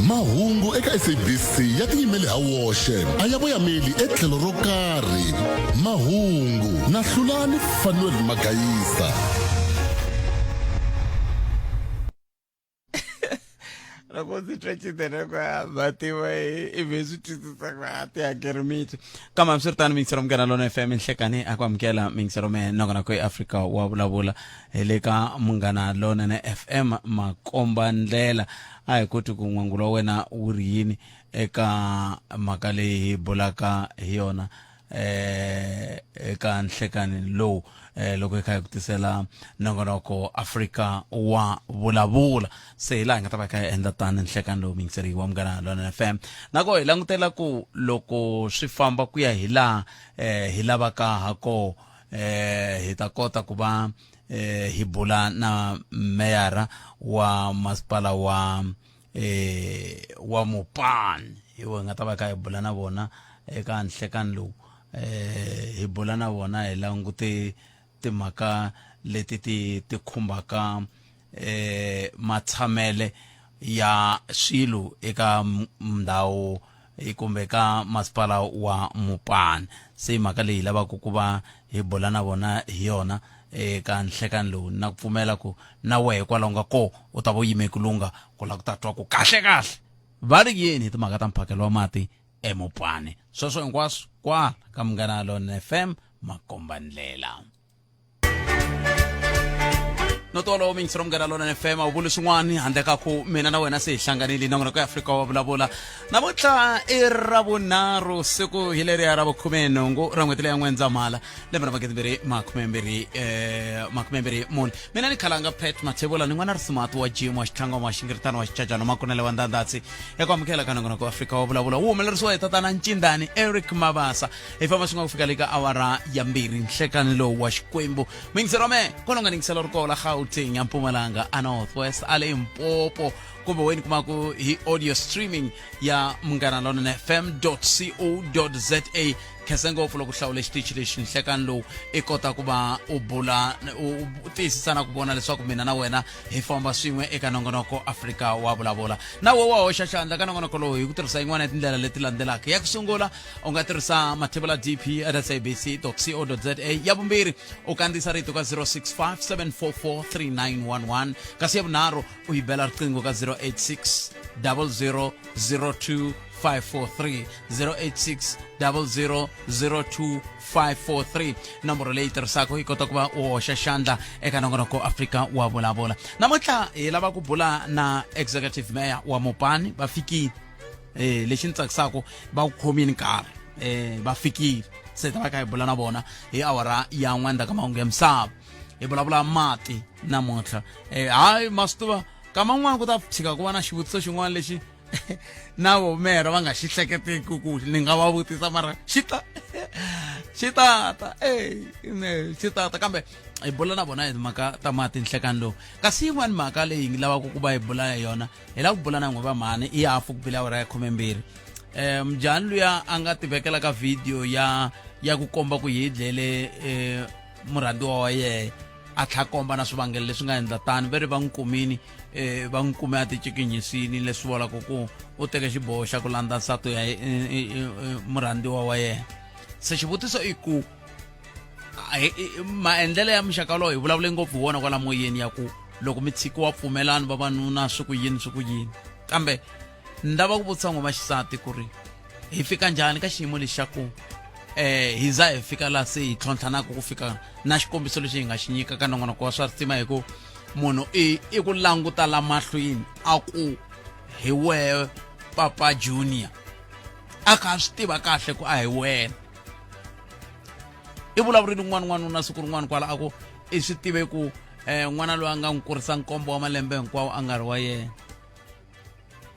Mahungu eka SABC ya tiyimele ha woxe, a ya voyameli etlhelo ro karhi. Mahungu na Hlulani Fanuel Magayisa. Loko ndzi twa xitereko ya mativa ivi swi twisisa ku a ti hakeri mithu. Kambe hambiswiritano, miyingiselo Munghana Lona FM, nhlekani a ku amukela miyingiselo me nongonoko eAfrika wa vulavula hi le ka Munghana Lonene FM makomba ndlela. A hi koti ku n'wangulo wa wena wu ri yini eka mhaka leyi hi bulaka hi yona eka nhlekani lowu, loko hi kha hi ku tisela nongonoko Afrika wa vulavula. Se hi laha hi nga ta va hi kha hi endla tani nhlekani lowu, muyingiseri wa Munghana Lonene FM, na ko hi langutela ku loko swi famba ku ya hi laha hi lavaka ha koho, hi ta kota ku va hi bula na meyara wa masipala wa wa Mopani. Hi hi nga ta va kha hi bula na vona eka nhlekani lowu, hi bula na vona hi langute timhaka leti ti khumbaka matshamele ya swilo eka ndhawu kumbe ka masipala wa Mopani. Se mhaka leyi lavaka ku va hi bula na vona hi yona eka nhlekani lowu, na ku pfumela ku na wehe kwalaho nga ko u ta va u yime ku lungha ku lava ku ta twa ku kahle kahle va ri yini hi timhaka ta mphakelo wa mati eMopani. Sweswo hinkwaswo kwala ka Munghana Lonene FM makombandlela. Notolo miyingiselo Munghana Lonene FM, a wu vuli swin'wana handle ka ku mina na wena se hi hlanganile. Nongonoko ya Afrika wa vulavula namuntlha i Ravunharhu, siku hi leriya ra vukhumenhungu ra n'hweti leya N'wendzamhala, lembe ra magidimbirhi makhumembirhi 24. Mina ni khalanga Pat Mathebula, ni n'wana risimati wa jim wa xitlhangoma wa xingiritano wa xichachano makunele wa ndandatsi eku amukela ka nongonoko wa Afrika wa vulavula, wu humelerisiwa hi tatana Ncindani Eric Mabasa. Hi famba swin'we ku fika le ka awara ya 2 nhlekani lowu wa Xikwembu. Muyingiseri wa mehe kwala nga ningisela ri kola Gauteng, ya Mpumalanga, a North West, a Limpopo, kumbe weni kumaku hi audio streaming ya Munghana Lonene FM co za. Khense ngopfu loko hlawule xitichi lexi nhlekani lowu, i kota ku va u bula u tiyisisa na ku vona leswaku mina na wena hi famba swin'we eka nongonoko Afrika wa vulavula. Na we wa hoxa xandla ka nongonoko lowu hi ku tirhisa yin'wana ya tindlela leti landzelaka. Ya ku sungula, u nga tirhisa mathebula dp at sabc co za. Ya vumbirhi, u kandziyisa rito ka 065 744 3911, kasi ya vunharhu, u yi bela riqingho ka 086 00 02 543, 086 00 02 543, nomboro leyi tirhisaka yi kota ku va u hoxa xandla eka nongonoko Afrika wa vulavula. Namuntlha hi lava ku bula na executive mayor wa Mopani. Va fikile, lexi ni tsakisaka va ku khomile nkarhi, va fikile, se ta va kha hi bula na vona hi awara ya n'wenda ka mahungu ya misava. Hi vulavula mati namuntlha. Hayi, ma swi tiva, kama n'wana ku ta tshika ku va na xivutiso xin'wana lexi na vomera va nga xi hleketeki ku ni nga va vutisa, mara xi ta xi tata e xi tata. Kambe hi bula na vona hi timhaka ta mati nhlekani lowu. Kasi yin'wani mhaka leyi hi lavaka ku va hi bula hi yona, hi lava ku bula na n'we va mhani i hafu ku bile awara ya 12, mujhani luya a nga tivekela ka video ya ku komba ku hi dlele murhandziwa wa yehe, a tlha komba na swivangelo leswi nga endla tani. Ve ri va n'wi kumini, va n'wi kume a ticikinyisini, leswi vulaka ku u teke xiboho xa ku landza nsati ya murhandziwa wa yena. Se xivutiso i ku maendlelo ya muxaka lowu hi vulavule ngopfu hi wona kwala moyeni, ya ku loko mi tshikiwa pfumelani vavanuna, swi ku yini swi ku yini. Kambe ni lava ku vutisa n'we vaxisati ku ri hi fika njhani ka xiyimo lexi xa ku hi za hi fika laha se hi tlhontlhanaka, ku fika na xikombiso lexi hi nga xi nyika ka nongonoko wa swa risima, hi ku munhu i ku languta la mahlweni a ku hi wehe Papa Junior, a kha a swi tiva kahle ku a hi wena. I vulavurile un'wana n'wanuna siku rin'wana kwala, a ku i swi tive ku n'wana loyi a nga n'wi kurisa nkombo wa malembe hinkwawo a nga ri wa yena.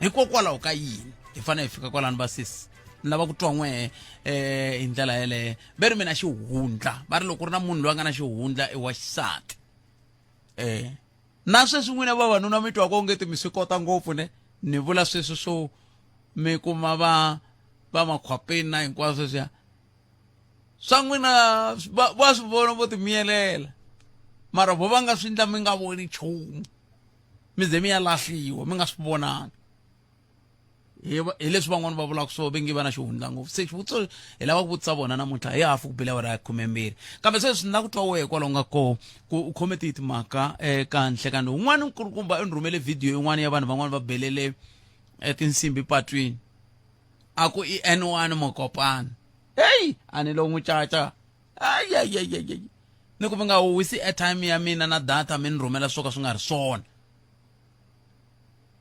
Hikokwalaho ka yini hi fanele hi fika kwalano, vasisi? Ni lava ku twa n'wehe hi ndlela yeleyo. Ve ri mina xihundla, va ri loko ku ri na munhu loyi a nga na xihundla i wa xisati. Na sweswi n'wina vavanuna mi twaka onge ti mi swi kota ngopfu, ne ni vula sweswi swo mi kuma va makhwapeni na hinkwaswo sweswiya swa n'wina, va swi vona vo timiyelela, mara vo va nga swi endla mi nga voni nchumu, mi ze mi ya lahliwa mi nga swi vonangi. Hi leswi van'wani va vulaka swo ve nge va na xihundla ngopfu. Se xivutiso hi lava ku vutisa vona namuntlha hi hafu ku bile awara ya 12. Kambe sweswi ni la ku twa wehe kwalaho nga koho ku u khome tihi timhaka eka nhlekani lowu. Un'wana nkulukumba u ni rhumele video yin'wana ya vanhu van'wana va belele tinsimbi patwini a ku i N1 Mokopane. Heyi a ni lo n'wi caca. Ayayayayay ni ku mi nga huwisi airtime ya mina na data mi ni rhumela swo ka swi nga ri swona.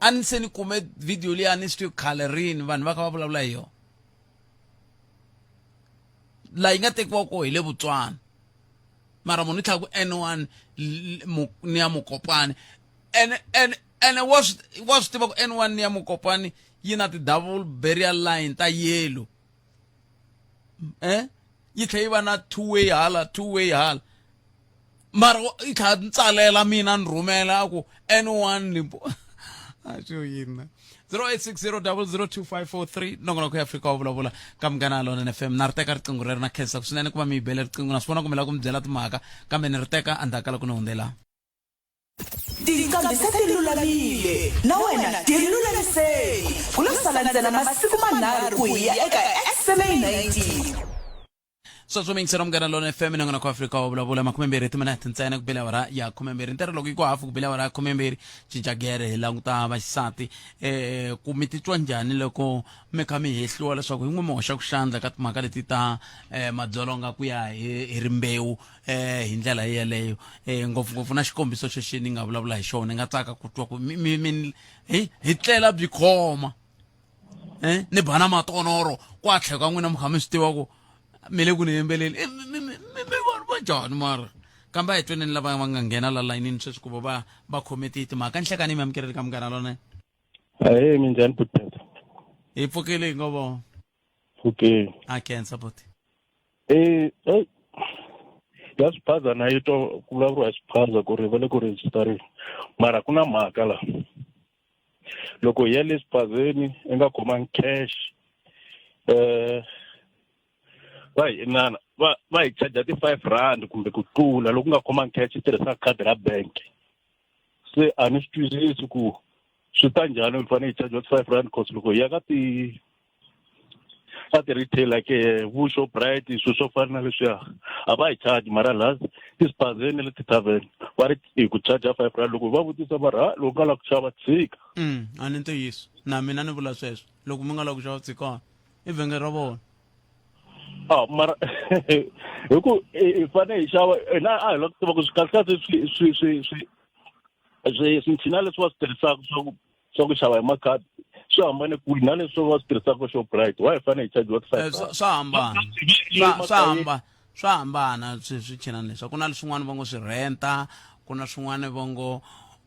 A ni se ni kume video liya ni swi tivi khale rini vanhu va kha va vulavula hi yona. La yi nga tekiwa koho hi le Botswana. Mara munhu i tlhela ku N1 ni ya Mokopane. Ene ene ene wa swi wa swi tiva ku N1 ni ya Mokopane yi na ti-double barrier line ta yellow. Yi tlhela yi va na two way hala, two way hala. Mara yi tlhela ni tsalela mina ni rhumela a ku N1 Limpopo. A xo yini na? 0860002543 nongonoko ya Afrika wa vulavula ka Munghana Lonene FM. Na ri teka riqingho rero na khensa swinene ku va mi yi bele riqingho. Na swi vona ku mi lava ku mi byela timhaka kambe ni ri teka endzhaku ka loko ni hundzela. Tinqambi se ti lulamile, na wena ti lulamiseli. Ku lo sala ntsena masiku manharhu ku hi ya eka SMA 19. Sweswo mi yingisela Munghana Lonene FM nongonoko wa Afrika wa vulavula 20 timinete ntsena ku bile awara ya 12 ntirho loko yi ku hafu ku bile awara ya 12 cinca gere hi languta vaxisati ku mi titwa njhani loko mi kha mi hehliwa leswaku hi n'wi mi hoxa ku xandla ka timhaka leti ta madzolonga ku ya hi rimbewu hi ndlela yeleyo ngopfungopfu na xikombiso xexi ni nga vulavula hi xona ni nga tsaka ku twa ku mi mi mi hi hi tlela byi khoma ni bana matonoro kwa tlhelo ka n'wina mi kha mi swi tiva ku mi le ku ni yimbeleli mi mi mi vanhu va njhani mara kambe a hi tweneni lava va nga nghena la layinini sweswi ku va va va khome ti timhaka nhlekani mi amukeleli ka Munghana Lonene. Ahee, minjhani Butata? Hi pfukile hi ngo vona. Pfukile. A khensa buti. Hey, ya swiphaza na yi twa ku vulavuriwa hi swiphaza ku ri va le ku rejistarini mara ku na mhaka la loko hi ya le swiphazeni i nga khomangi cash va hi inana va va hi charge ti-5 rand kumbe ku tlula loko u nga khomangi cash i tirhisa khadi ra bank se a ni swi twisisi ku swi ta njhani hi fanele hi charge ti-5 rand cause loko hi ya ka ti ka ti-retail like vo Shoprite swilo swo fana na leswiya a va hi charge mara laha tisipazeni na le ti-tavern va ri hi ku charge 5 rand loko va vutisa va ri ha loko u nga lavi ku xava tshika. A ni ntiyiso na mina ni vula sweswo loko mi nga lavi ku xava tshikani i vhengele ra vona. Ah, mara hi ku hi fanele hi xava hina a hi lava ku tiva ku swi kahle kahle swi swi swi swi swi swichina leswi va swi tirhisaka swa ku swa ku xava hi makhadi swi hambane kwihi na leswi va swi tirhisaka Shoprite why hi fanele hi charge ti-five swa hambana swa hambana swa hambana swi swichinani leswi ku na leswin'wana va ngo swi renta ku na swin'wana va ngo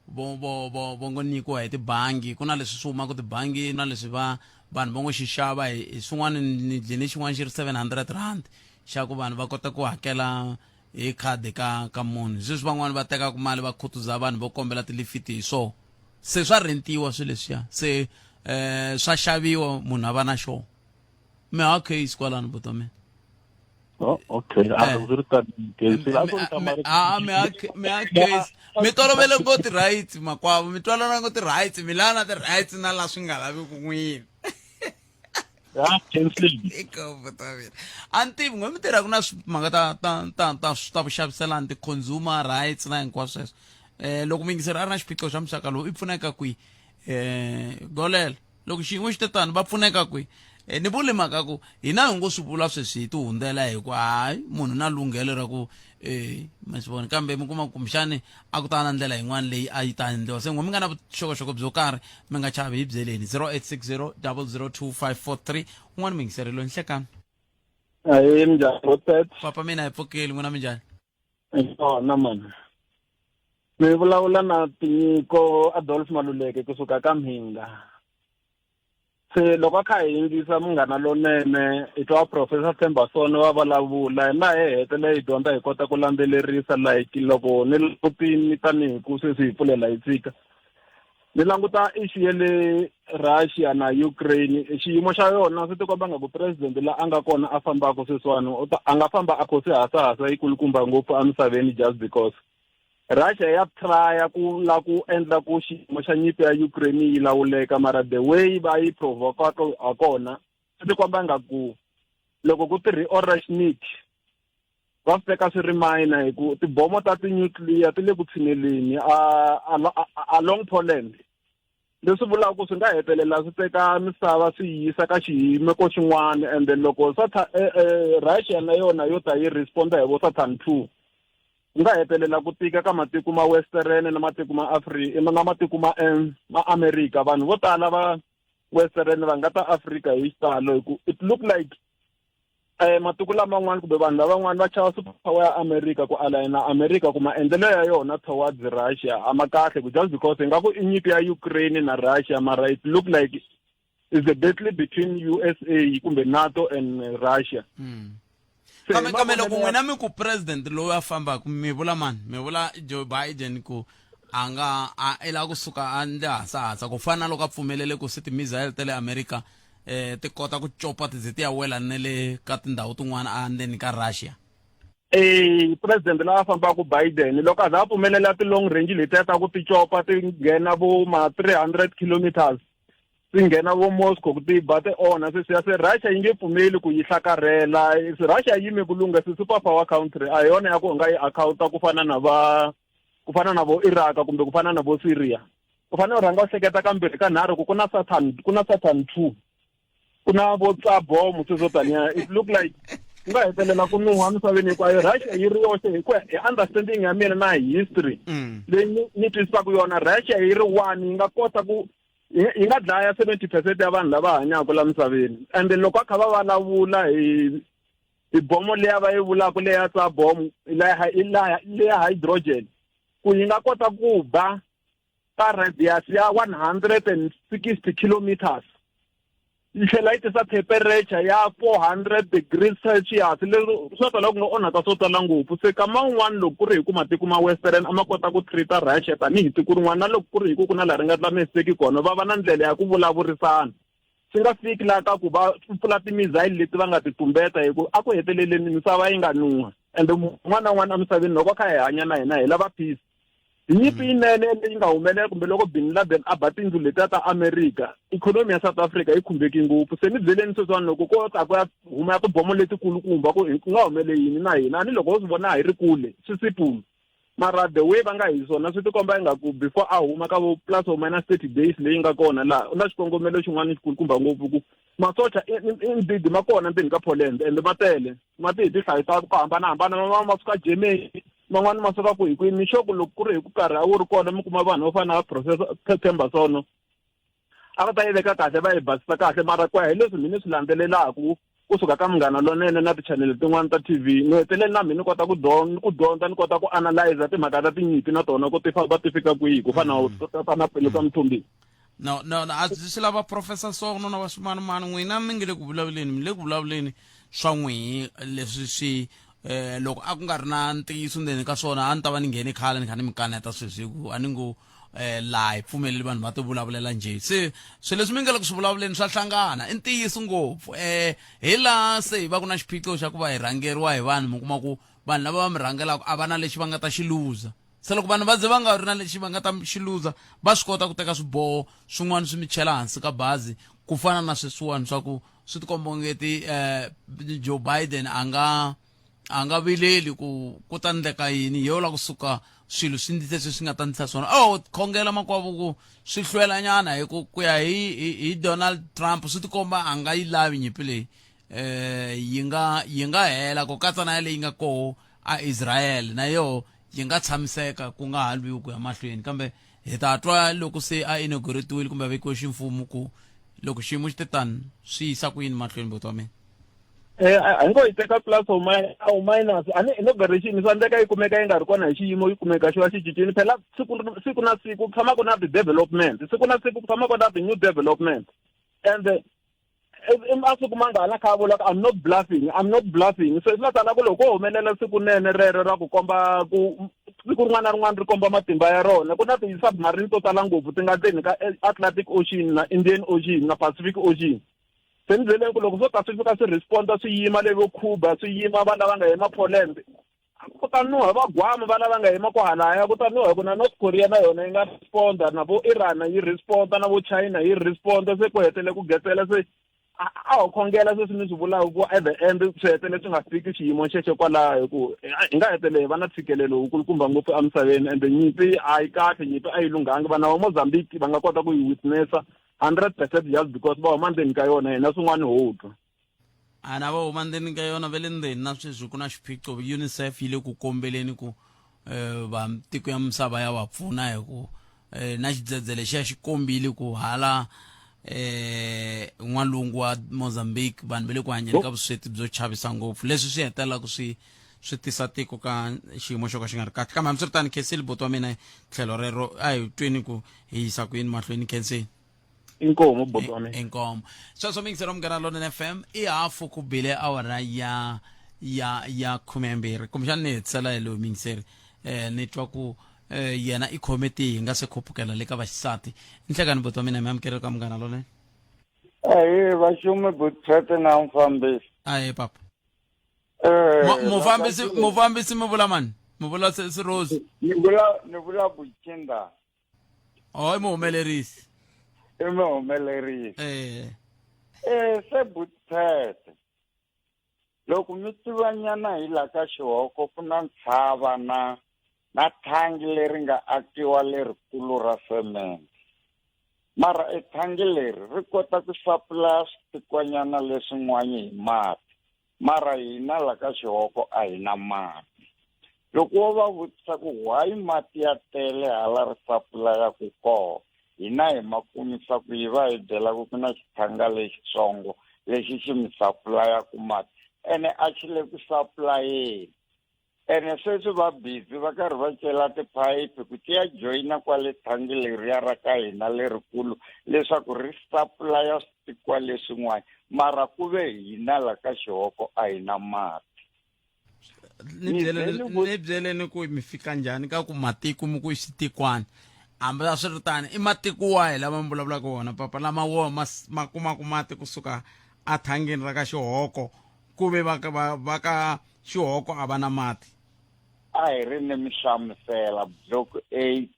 vo vo vo vo ngo nyikiwa hi tibangi ku na leswi swi humaka tibangi na leswi va vanhu va ngo xi xava hi swin'wana ni dlini xin'wana xi ri 700 rand xa ku vanhu va kota ku hakela hi khadi ka ka munhu sweswi van'wani va tekaka mali va khutuza vanhu vo kombela tilifiti hi swona se swa rentiwa swilo leswiya se swa xaviwa munhu a va na xona mi ha case kwalano buti wa mina. Oh, okay. A swi ri tani case. A swi ri A mi ha mi ha case. Mi tolovele ngo ti-rights makwavo, mi twalana ngo ti-rights, mi lava na ti-rights na la swi nga laveki n'wini. Ah, A ni tivi n'we mi tirhaka na mhaka ta ta ta ta ta vuxaviselani ti-consumer rights na hinkwaswo sweswo. Loko muyingiseri a ri na xiphiqo xa muxaka lowu i pfuneka kwihi? Golela loko xiyimo xi te tano va pfuneka kwihi? Ni vule mhaka ku hina hi ngo swi vula sweswi hi ti hundzela hi ku hayi munhu na lunghelo ra ku ma swi vona kambe mi kuma kumbexani a ku ta na ndlela yin'wana leyi a yi ta endliwa se n'we mi nga na vuxokoxoko byo karhi mi nga chavi hi byeleni 0860 002543 un'wana muyingiseri loyi nhlekani. Ahee, minjhani Robert? Papa mina hi pfukile n'wina minjhani? Kona mani. Mi vulavula na Tinyiko Adolf Maluleke kusuka ka Mhinga. Se loko a kha hi yingisa Munghana Lonene hi twa Professor Themba Sono va vulavula na hi hetelela hi dyondza hi kota ku landzelerisa like loko ni langutini tanihi ku sweswi hi pfulela hi tshika ni languta issue ya le Russia na Ukraine xiyimo xa yona swi tikomba nga ku president la a nga kona a fambaka sweswiwani a nga famba a khosi hasahasa yi kulukumba ngopfu emisaveni just because. Russia ya trya ku la ku endla ku xiyimo xa nyimpi ya Ukraine yi lawuleka mara the way va yi provokaka ha kona swi tikomba nga ku loko ku tirhi Oreshnik va swi teka swi ri minor hi ku tibomo ta ti-nuclear ti le ku tshineleni along Poland. Leswi vulaka ku swi nga hetelela swi teka misava swi yisa ka xiyimeko xin'wana and then loko Russia na yona yo ta yi responda hi vo Satan 2 ku nga hetelela ku tika ka matiko ma Western na matiko ma Afrika na matiko ma ma America. Vanhu vo tala va Western va nga ta Afrika hi xitalo hi ku it look like matiko laman'wana kumbe vanhu lavan'wana va chava super power ya America ku align na America ku maendlelo ya yona towards Russia a ma kahle ku just because ingaku i nyimpi ya Ukraine na Russia mara it look like is the battle between USA kumbe NATO and Russia. Kambe loko n'wina mi ku president loyi a fambaka mi vula mani? Mi vula Joe Biden ku a nga a i lava kusuka a ndle hasahasa ku fana na loko a pfumelele ku se ti-missile ta le America ti kota ku copa ti ze ti ya wela na le ka tindhawu tin'wana a ndzeni ka Russia. President la fambaka Biden loko a za a pfumelela ti-long range letiya ta ku ti copa ti nghena vo ma 300 kilometers ti nghena vo Moscow ku ti ba ti onha sweswiya, se Russia yi nge pfumeli ku yi hlakarhela. Se Russia yi yime ku lungha, se super power country a hi yona ya ku u nga yi akhawunta ku fana na va ku fana na vo Iraq kumbe ku fana na vo Syria. U fanele u rhanga u hleketa kambirhi ka nharhu ku ku na Satan, ku na Satan 2, ku na vo tsa bomo sweswo taniya. It look like ku nga hetelela ku nuha misaveni hinkwayo. Russia yi ri yoxe hi ku hi understanding ya mina na hi history leyi ni twisisaka yona, Russia yi ri one yi nga kota ku yi nga dlaya 70% ya vanhu lava hanyaka la misaveni. And loko a kha va vulavula hi bomo leya va yi vulaka leya tsa bomo leya hydrogen ku yi nga kota ku ba ka radius ya 160 kilometers yi tlhela yi tisa temperature ya 400 degrees Celsius, leswi swo tala ku nga onhaka swo tala ngopfu. Se kama un'wana loko ku ri hi ku matiko ma Western a ma kota ku treat-a Russia tanihi tiko rin'wana, na loko ku ri hi ku ku na laha ri nga ta mistake kona, va va na ndlela ya ku vulavurisana, swi nga fiki laha ka ku va pfula ti-missile leti va nga ti tumbeta, hi ku a ku heteleleni misava yi nga nuha. And un'wana na un'wana emisaveni loko a kha hi hanya na hina hi lava peace. Hi nyimpi yinene leyi nga humelela kumbe loko Bin Laden a ba tindlu letiya ta America, ikhonomi ya South Africa yi khumbeki ngopfu. Se ni byeleni sweswiwani, loko ko ta ku ya huma ya tibomo letikulukumba ku ku nga humele yini na hina? A ni loko ho swi vona hi ri kule swi simple, mara the way va nga hi swona swi tikomba ingaku before a huma ka vo plus or minus 30 days leyi nga kona laha u na xikongomelo xin'wana xikulukumba ngopfu ku masocha indeed ma kona ndzeni ka Poland and ma tele, ma ti hi tinhlayo ta ku hambanahambana, man'wana ma suka Germany, man'wana ma suka kwihi kwihi. Ni sure ku loko ku ri hi ku karhi a wu ri kona mi kuma vanhu vo fana na Professor Themba Sono a va ta yi veka kahle, va yi basisa kahle. Mara ku ya hi leswi mina ni swi landzelelaku kusuka ka Munghana Lonene na tichanele tin'wana ta TV, ni heteleli na mina ni kota ku ku dyondza, ni kota ku analyza timhaka ta tinyimpi na tona ku ti famba ti fika kwihi, ku fana na ta na ka Mthombeni. No, no, no, a swi lava Professor Sono na va swimanimani. N'wina mi nge le ku vulavuleni, mi le ku vulavuleni swa n'wihi leswi swi loko a ku nga ri na ntiyiso ndzeni ka swona a ni ta va ni nghene khale ni kha ni mi kaneta sweswi, hi ku a ni ngo laha hi pfumeleli vanhu va ti vulavulela njhe. Se swilo leswi mi nga le ku swi vulavuleni swa hlangana, i ntiyiso ngopfu. Hi laha se hi va ku na xiphiqo xa ku va hi rhangeriwa hi vanhu, mi kuma ku vanhu lava va mi rhangelaka a va na lexi va nga ta xi luza. Se loko vanhu va ze va nga ri na lexi va nga ta xi luza, va swi kota ku teka swiboho swin'wana swi mi chela hansi ka bazi, ku fana na sweswiwani swa ku swi tikomba ongeti Joe Biden a nga vileli ku ku ta ndleka yini, hi yo la kusuka swilo swi ndlise leswi swi nga ta ndlisa swona. Oh, khongela makwavo ku swi hlwela nyana, hi ku ku ya hi Donald Trump swi tikomba a nga yi lavi nyimpi leyi yi nga hela, ku katsa na leyi nga koho a Israel na yoho yi nga tshamiseka ku nga ha lwiwi ku ya mahlweni. Kambe hi ta twa loko se a inauguratiwile kumbe a vekiwe ximfumo ku loko xiyimo xi te tani swi yisa ku yini mahlweni, buti wa mina. A hi ngo yi teka plus or minus, a ni inauguration swa endleka yi kumeka yi nga ri kona hi xiyimo, yi kumeka xi va xi cincile. Phela siku na siku ku tshama ku na ti-development, siku na siku ku tshama ku na ti-new development. And masiku mangana kha a vula ku I'm not bluffing, I'm not bluffing. Se swi nga tala ku loko ko humelela siku nene rero ra ku komba ku siku rin'wana na rin'wana ri komba matimba ya rona, ku na ti-submarine to tala ngopfu ti nga ndzeni ka Atlantic Ocean na Indian Ocean na Pacific Ocean. Se ni byeleni ku loko swo ta swi fika swi responda swi yima le vo Cuba, swi yima vanhu lava nga yima Poland. Ku ta nuha va Guam va lava nga yima kwahalaya, ku ta nuha ku na North Korea na yona yi nga responda, na vo Iran yi responda, na vo China yi responda, se ku hetele ku getsela se a a ho khongela sweswi ni swi vulaka ku at the end swi hetele swi nga fiki xiyimo xexo kwalaho hi ku hi nga hetele hi va na ntshikelelo wukulukumba ngopfu emisaveni ende nyimpi a yi kahle nyimpi a yi lunghangi vana va Mozambique va nga kota ku yi witnessa 100% just because va huma ndzeni ka yona hina swin'wana ho twa. A na va huma ndzeni ka yona va le ndzeni na sweswi ku na xiphiqo unicef yi le ku kombeleni ku um va tiko ya misava ya va pfuna hi ku um na xidzedze lexiya xi kombile ku hala eh n'walungu wa Mozambique vanhu va le ku hanyeni ka vusweti byo chavisa ngopfu leswi swi hetelelaka swi swi tisa tiko ka xiyimo xo ka xi nga ri kahle kambe hambiswiritano khensile buti wa mina tlhelo rero a hi tweni ku hi yisa ku yini mahlweni khensile Inkomu buti wa mina. Inkomu. Sweswo mingisero Munghana Lonene FM i hafu ku bile awara ya ya ya khumembirhi kumbexana ni hetisela hi lowu mingiseri eh ni twa ku eh, yena i khome tihi nga se khupukela le ka vaxisati nhlekani buti wa mina mi amukeleli ka Munghana Lonene. Ahee vaxumi butshete na mufambisi. Ahee papa. Eh, mufambisi mufambisi mi vula mani mi vula Rose. Ni vula ni vula Buchinda. Oh, i muhumelerisi. I muhumelerisi. Eh. Eh, se butshete. Loko mi tivanyana hi la ka xihoko ku na ntshava na na thangi leri nga akiwa lerikulu ra semende. Mara e thangi leri ri kota ku sapulaya switikwanyana leswin'wana hi mati. Mara hina la ka xihoko a hi na mati. Loko wo va vutisa ku why mati ya tele hala ri sapulayaku koho, hina hi ma kumisa ku yi va hi byela ku ku na xithanga lexitsongo lexi xi mi sapulayaku mati ene a xi le ku sapulayeni. Ene sweswi va busy va karhi va cela tiphayiphi ku ti ya joyina kwale thangi leriya ra ka hina lerikulu leswaku ri sapulaya switikwa leswin'wana mara ku ve hina la ka xihoko a hi na mati. Ni byeleni ni byeleni ku mi fika njhani ka ku matiko mi ku i switikwana hambi a swi ri tani i matiko wahi lama mi vulavulaka wona papa lama wona ma ma kumaka mati kusuka athangini ra ka xihoko ku ve va va va ka xihoko a va na mati. A hi ri ni mi hlamusela block 8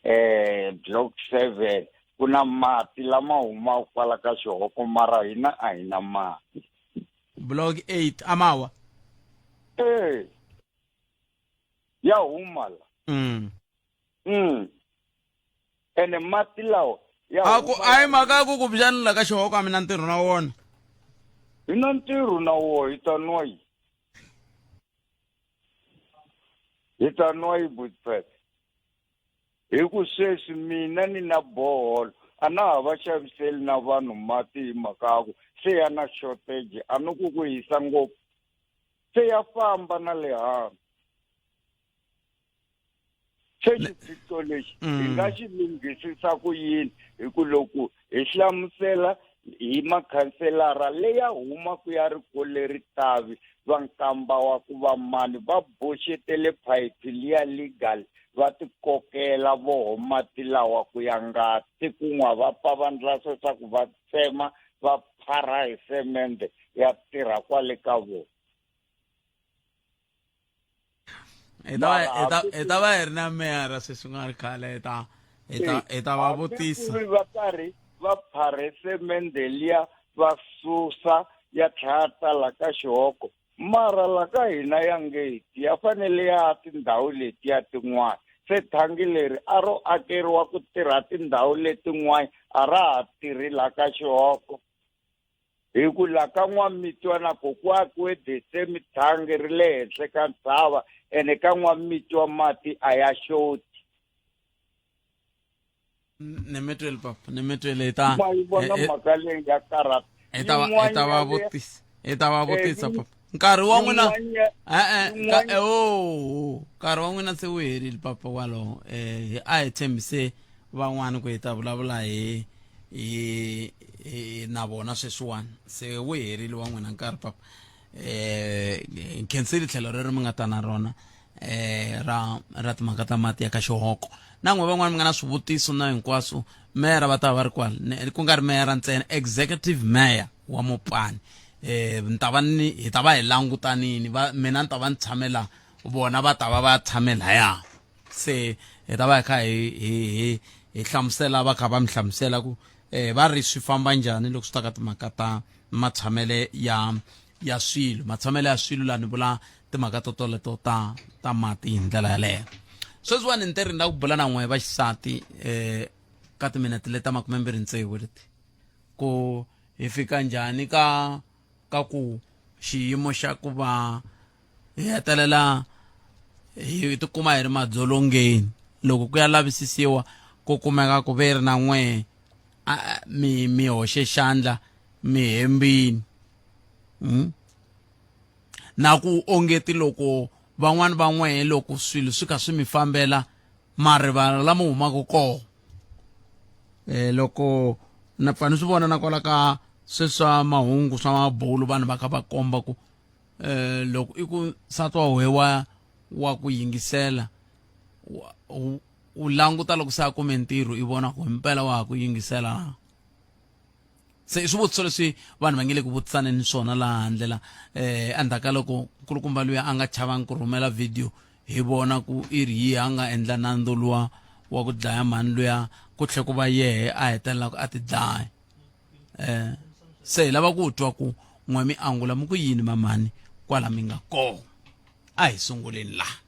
eh block 7 ku na mati lama humaka kwala ka xihoko mara hina a hi na mati. Block 8 a mawa? Eh ya huma la. Ene mati lawa ya A ku a hi mhaka ya ku ku byanila la ka xihoko a mi na ntirho na wona. Hi na ntirho na wona hi ta nwa yi. Hi ta nwa yi Butpet. Hi ku sweswi mina ni na borehole a na ha va xaviseli na vanhu mati hi mhaka ya ku se ya na shortage a ni ku ku hisa ngopfu se ya famba na le hansi. Se xiphiqo lexi hi nga xi lunghisisa ku yini hi ku loko hi hlamusela hi makhanselara leya humaka ya ri leri tavi va nkamba wa ku va mani va boxetele phayiphi liya legal va ti kokela voho mati lawa ku ya ngati kun'wa va pfa va ndla leswaku va tsema va phara hi semende ya tirha kwale ka vona. Hi ta va hi ta hi ta va hi ri na meyara sweswi nga ri khale hi ta hi ta hi ta va vutisa. Hambi va karhi va pharhe semende liya va susa ya tlhela ta la ka xihoko mara la ka hina ya ngeti ya fanele ya tindhawu letiya tin'wana se thangi leri a ro akeriwa ku tirha tindhawu letin'wana a ra ha tirhi la ka xihoko. Hi ku la ka N'wamitwa na ko ku akiwe the same thangi ri le henhla ka ntshava ene ka N'wamitwa mati a ya xoti. Ni mi twile papa, ni mi twile hi ta Ma yi vona mhaka leyi ya karhata. Hi ta va hi ta va vutisa, hi ta va vutisa papa. Nkarhi wa n'wina e-e oh nkarhi wa n'wina se wu herile papa walowo eh a hi tshembise van'wani ku hi ta vulavula hi hi hi na vona sweswiwani se wu herile wa n'wina nkarhi papa eh nkhensile tlhelo rero mi nga ta na rona eh ra ra timhaka ta mati ya ka xihoko na n'we van'wani mi nga na swivutiso na hinkwaswo meyara va ta va ri kwala ku nga ri meyara ntsena executive mayor wa mopani eh ni ta va ni hi ta va hi langutanini va mina ni ta va ni tshame la Vona va ta va va tshame laya. Se hi ta va hi kha hi hi hi hi hlamusela va kha va mi hlamusela ku va ri swi famba njhani loko swi ta ka timhaka ta matshamele ya ya swilo. Matshamele ya swilo la ni vula timhaka to toleto ta ta mati hi ndlela yaleyo. Sweswiwani ni te ri ni la ku bula na n'we va xisati ka timinete leta 26 leti ku hi fika njhani ka ka ku xiyimo xa ku va hi hetelela hi tikuma hi ri madzolongeni loko ku ya lavisisiwa ku kumeka ku ve ri na n'we mi mi hoxe xandla mi hembini. Na ku ongeti loko van'wani va n'wehe loko swilo swi kha swi mi fambela ma rivala lama humaka kona. Loko na pfa ni swi vona na kwala ka sweswi swa mahungu swa mabulu vanhu va kha va komba ku loko i ku nsati wa wehe wa wa ku yingisela u languta loko se a kume ntirho i vona ku himpela wa ha ku yingisela na. Se i swivutiso leswi vanhu va nge le ku vutisaneni swona laha handle la endzhaku ka loko nkulukumba luya a nga chavangi ku rhumela video hi vona ku i ri yihi a nga endla nandzu luwa wa ku dlaya mhani luya ku tlhe ku va yehe a hetelela ku a ti dlaya. Se hi lava ku twa ku n'we mi angula mi ku yini mamani kwala mi nga kona. A hi sunguleni laha.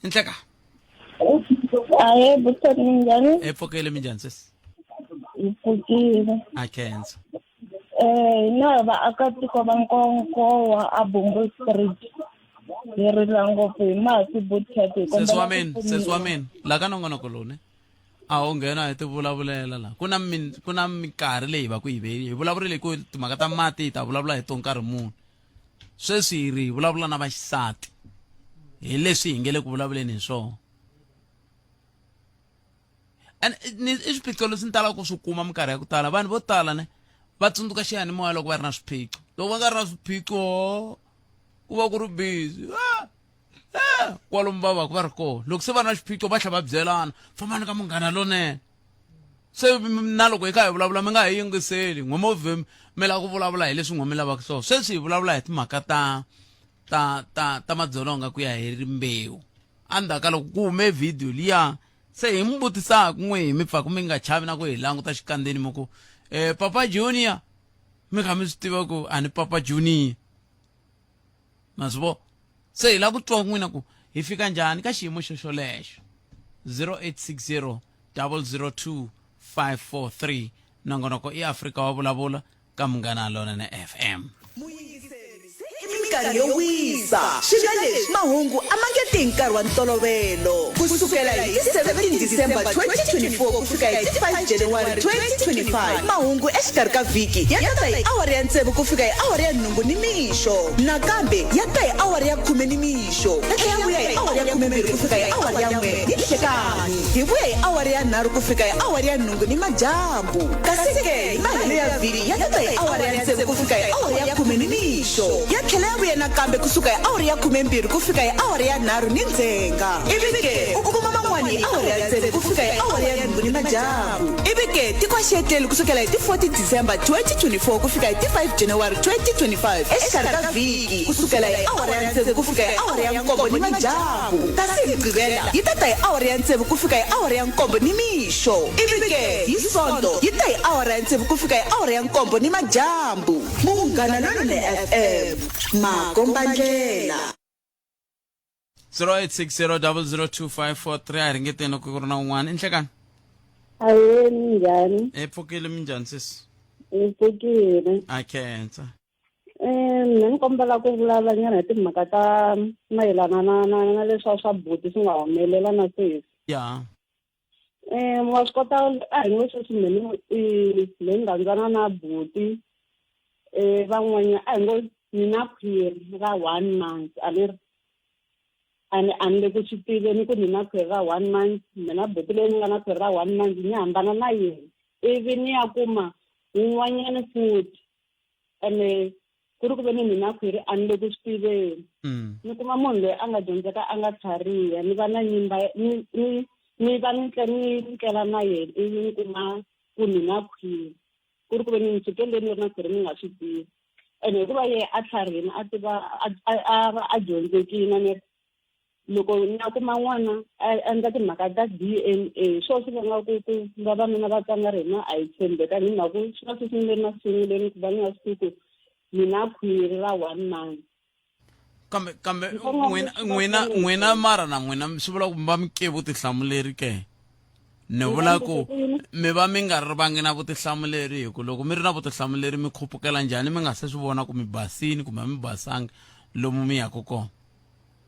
Nhleka. Ahe, buti minjhani? Hi pfukile minjhani sesi? Hi pfukile. A khensa. Hina vaakatiko va Nkonkowa a Bungwe Street. Hi rila ngopfu hi mati buti. Sesi wa mina, sesi wa mina, la ka nongonoko lowu ne a wu nghena hi ti vulavulela la. Ku na ku na minkarhi leyi va ku yi ve hi vulavurile ku timhaka ta mati hi ta vulavula hi to nkarhi muni. Sweswi hi ri hi vulavula na vaxisati hi leswi hi nge le ku vulavuleni hi swona. And ni i swiphiqo leswi ni talaka ku swi kuma minkarhi ya ku tala. Vanhu vo tala ne va tsundzuka xiyanimoya loko va ri na swiphiqo. Loko va nga ri na swiphiqo ku va ku ri busy. Kwalomu va va ku va ri kona. Loko se va ri na xiphiqo va tlhela va byelana, fambani ka munghana lonene. Se na loko hi kha hi vulavula mi nga hi yingiseli, n'we mo vhe mi lava ku vulavula hi leswi n'we mi lavaka swona. Sweswi hi vulavula hi timhaka ta ta ta ta madzolonga ku ya hi rimbewu. Endzhaku ka loko ku hume video liya se hi mi vutisaka n'we hi mi pfaku mi nga chavi na ku hi languta xikandzeni mi ku Papa Junior mi kha mi swi tiva ku a ni Papa Junior. Ma swi vona? Se hi lava ku twa n'wina ku hi fika njhani ka xiyimo xo xolexo. 0860 002 543 nongonoko i Afrika wa vulavula ka Munghana Lonene FM. Muyingiseri, se i minkarhi yo wisa. Swi nga leswi, mahungu a ma nge ti hi nkarhi wa ntolovelo. Ku sukela hi ti 17 December 2024 ku fika hi ti 5 January 2025, mahungu exikarhi ka vhiki ya ta ta hi awara ya tsevu ku fika hi awara ya nhungu nimixo. Nakambe ya ta hi awara ya khume nimixo, ya tlhela ya vuya hi awara ya khumembirhi ku fika hi awara ya n'we ni nhlekani. Hi vuya hi awara ya nharhu ku fika hi awara ya nhungu nimadyambu. Kasi ke, hi mahelo ya vhiki ya ta ta hi awara ya tsevu ku fika hi awara ya khume nimixo. Ya tlhela ya vuya nakambe ku suka hi awara ya khumembirhi ku fika hi awara ya nharhu ni ndzhenga. Ivi ke, u kuma man'wana hi awara ya tsevu ku fika hi awara ya nhungu nimadyambu. Ivi ke, tiko a xi etleli ku sukela hi ti 14 December 2024 ku fika hi ti 5 January 2025 exikarhi ka vhiki ku sukela hi awara ya tsevu ku fika hi awara ya nkombo nimadyambu. Kasi hi Mugqivela yi ta ta hi awara ya tsevu ku fika hi awara ya nkombo nimixo. Ivi ke, hi Sonto yi ta hi awara ya tsevu ku fika hi awara ya nkombo nimadyambu. Munghana Lonene FM, makombandlela. 0860002543 a hi ringeteni loko ku ri na un'wana. I nhlekani? Ahee, minjhani? Hi pfukile, minjhani sesi? Hi pfukile. A khensa. Mina ni kombela ku vulavula nyana hi timhaka ta mayelana na na na leswa swa buti swi nga humelela na sesi. Ya. Wa swi kota a hi ngo sweswi me ni me ni rhandzana na buti van'wanyana a hi ngo ni na khwiri ra 1 month a ni ri a ni a ni le ku swi tiveni ku ni na khwiri ra 1 month, mina buti leyi ni nga na khwiri ra 1 month ni hambana na yena ivi ni ya kuma wun'wanyana futhi ene ku ri ku ve ni ni na khwiri a ni le ku swi tiveni. Ni kuma munhu loyi a nga dyondzeka a nga tlhariha ni va na nyimba ni ni ni va ni tle ni tlela na yena ivi ni kuma ku ni na khwiri ku ri ku ve ni ni suke le ni ri na khwiri ni nga swi tivi ene hikuva yena a tlharihile a tiva a a a dyondzekile ni. Loko ni ya kuma n'wana a endla timhaka ta DNA, swo swi vanga ku ku vavanuna va tlanga ri hina a hi tshembekani hi mhaka ku swi va swi sungule masunguleni ku va ni nga swi tivi ku ni na khwiri ra one month. Kambe kambe n'wina n'wina n'wina mara na n'wina swi vula ku mi va mi ke vutihlamuleri ke? Ni vula ku mi va mi nga ri vangi na vutihlamuleri hi ku loko mi ri na vutihlamuleri mi khupukela njhani mi nga se swi vona ku mi basini kumbe a mi basangi lomu mi yaka kona?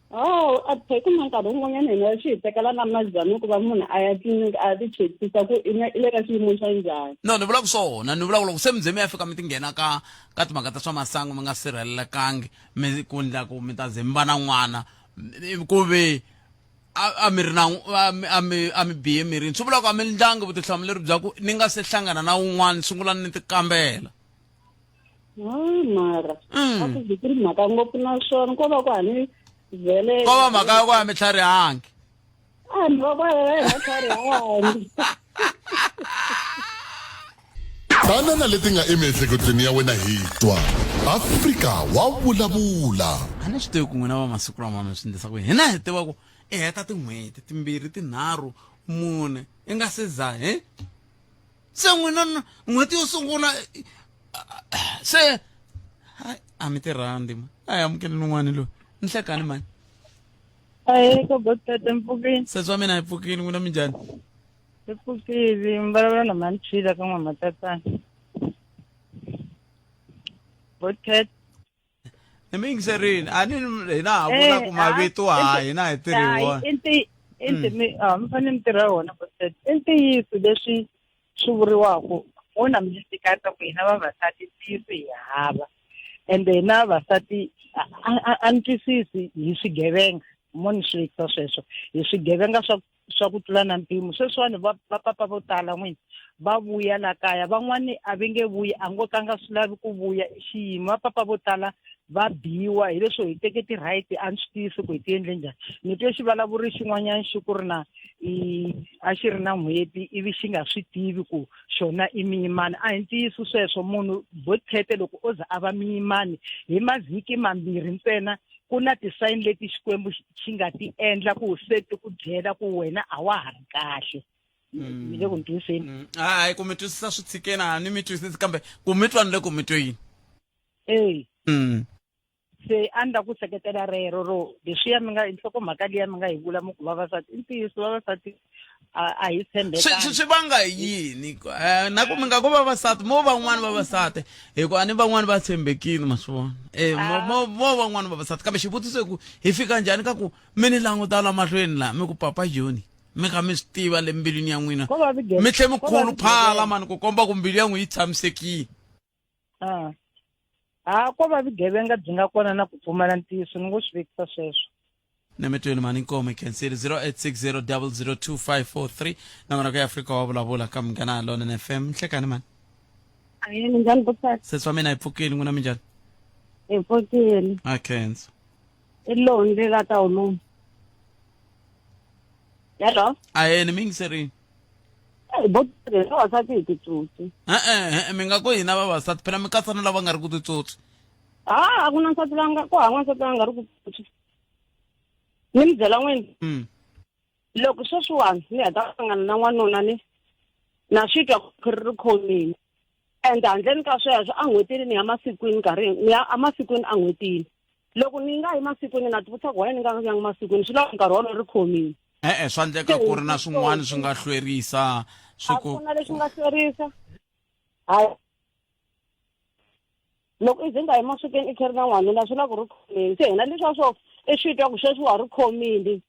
Oh, a hi kuma nkarhi wun'wanyana hina swi hi tekela na mazano ku va munhu a ya tliliniki a ya ti chekisisa ku i na i le ka xiyimo xa njhani. No, ni vula ku swona ni vula ku loko se mi ze mi ya fika mi ti nghena ka ka timhaka ta swa masangu mi nga sirhelelekangi mi ku ndla ku mi ta ze mi va na n'wana ku ve a mi ri na a mi a mi bihe mirini swi vula ku a mi ndlangi vutihlamuleri bya ku ni nga se hlangana na wun'wana sungula ni ti kambela. Ah, mara a ku ze ku ri mhaka ngopfu na swona ko va ku a ni vhele ko va mhaka ya ku a mi tlharihangi a ni va ku a hi nga tlharihangi. Tana na leti nga emiehleketweni ya wena hi twa Afrika wa vulavula. A ni swi tivi ku n'wina va masiku lama mi swi endlisa ku yini. Hina hi tiva ku i heta tin'hweti timbirhi tinharhu mune i nga se za he se n'wina n'hweti yo sungula se a mi tirhandi ma a hi amukeleni un'wana loyi ni hlekani mani. Ahee, ko botata mpfukini. Sesi wa mina hi pfukile n'wina minjhani? Hi pfukile, mi vulavula na mhani Chila ka N'wamatatana. Botata. Ni mi yingiserini a ni hina ha vula ku mavito ha hina hi tirhi wona. I nti i nti mi a mi fanele mi tirha wona botata. I ntiyiso leswi swi vuriwaka mo na mi tika ku hina vavasati ntiyiso hi hava ende hina vavasati a ni twisisi hi swigevenga mo ni swi vekisa sweswo hi swigevenga swa swa ku tlula na mpimo sweswiwani va vapapa vo tala n'wini va vuya la kaya van'wani a va nge vuyi a ngo ka nga swi lavi ku vuya i xiyimo vapapa vo tala va biwa hi leswo hi teke ti-right a ni swi tivisi ku hi ti endle njhani ni twe xivulavuri xin'wanyana xi ku ri na i a xi ri na n'hweti ivi xi nga swi tivi ku xona i miyimani a hi ntiyiso sweswo munhu botete loko o za a va miyimani hi mavhiki mambirhi ntsena ku na tisayini leti Xikwembu xi nga ti endla ku se ti ku byela ku wena a wa ha ri kahle. Mi le ku ni twisiseni? Hayi ku mi twisisa swi tshikeni a ni mi twisisi kambe ku mi twa ni le ku mi tweni. E. Se a ni la ku seketela rero ro leswiya mi nga nhlokomhaka liya mi nga yi vula mi ku vavasati i ntiyiso vavasati a hi tshembekanga. Swi swi vanga hi yini eh, na ku mi nga ku vavasati mo van'wani vavasati hi ku a ni van'wani va tshembekile ma swi vona eh mo ah. mo mo van'wani vavasati kambe xivutiso i ku hi fika njhani ka ku mi ni languta la mahlweni la mi ku papa Johnny mi kha mi swi tiva le mbilwini ya n'wina mi tlhe mi khuluphala mani ku komba ku mbilu ya n'wina yi tshamisekile. Ah. A ko va vugevenga byi nga kona na ku pfumala ntiyiso ni ngo swi vekisa sweswo. Nemetweni mani inkomo ikhensile 0860002543 nakona ku Afrika wa vulavula ka Munghana Lonene FM nhlekani mani. Ahee, minjhani Butata? Sesi wa mina hi pfukile n'wina minjhani? Hi pfukile. A khensa. I lowu la ta wulumu. Hello? Ahee, ni mi yingiserini. Bo vavasati hi titsotsi. E-e, mi nga ku hina vavasati phela mi katsa na lava nga ri ku titsotsi. Ha a ku na nsati la nga ku hava n'wansati la nga ri ku tsotsi. Ni mi byela n'wini. Loko sweswiwani ni heta ku hlangana na n'wanuna ni na swi twa ku ri ri khomile. And handleni ka sweswo a n'hwetini ni ya masikwini nkarhi ni ya emasikwini a n'hwetini. Loko ni nga yi masikwini na tivutisa ku why ni nga yangi masikwini swi lava nkarhi wolowo ri khomile. E-e, swa endleka ku ri na swin'wana swi nga hlwerisa swi ku. A ku na lexi nga hlwerisa. Hayi. Loko i ze nga yi masikwini i khe ri na n'wanuna swi lava ku ri khomile. Se hina leswiya swo i swi twa ku sweswi wa ri khomile.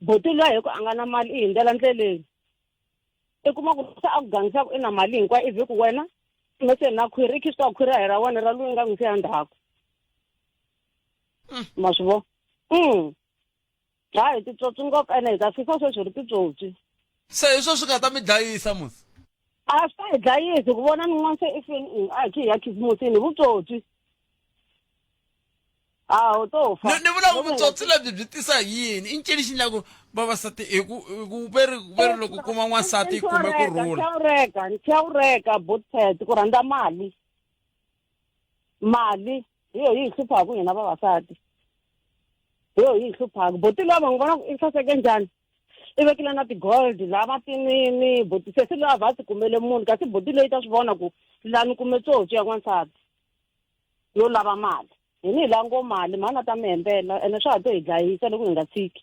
Buti luya hi ku a nga na mali i hundzela ndleleni. I kuma ku se a ku gangisaka i na mali hinkwayo ivi ku wena se na khwiri i khi swi tiva khwiri a hi ra wena ra loyi nga n'wi siya ndzhaku. Ma swi vona? Hayi titsotsi ngopfu ene hi ta fika sweswi ri titsotsi. Se hi swo swi nga ta mi dlayisa musi? A swi ta hi dlayisi ku vona nin'wana se i feni a hi khi hi ya khisimusini hi vutsotsi. A ho to fa. Ni vula ku vutsotsi lebyi byi tisa hi yini? I ncini xi endlaku vavasati hi ku hi ku ve ri ve ri loko kuma n'wansati kumbe ku rhula? Nchawureka, nchawureka botpet ku rhandza mali. Mali hi yo yi hi hluphaku hina vavasati. Hi yo yi hi hluphaka. Boti luya va n'wi vona ku i saseke njhani? I vekile na ti-gold laha matinini, boti sesi luya vha a ti kumele munhu kasi boti loyi ta swi vona ku la ni kume tsotsi ya n'wansati yo lava mali. Hi ni hi lava ngo mali, mhani a ta mi hembela ene swa ha to hi dlayisa loko hi nga tshiki.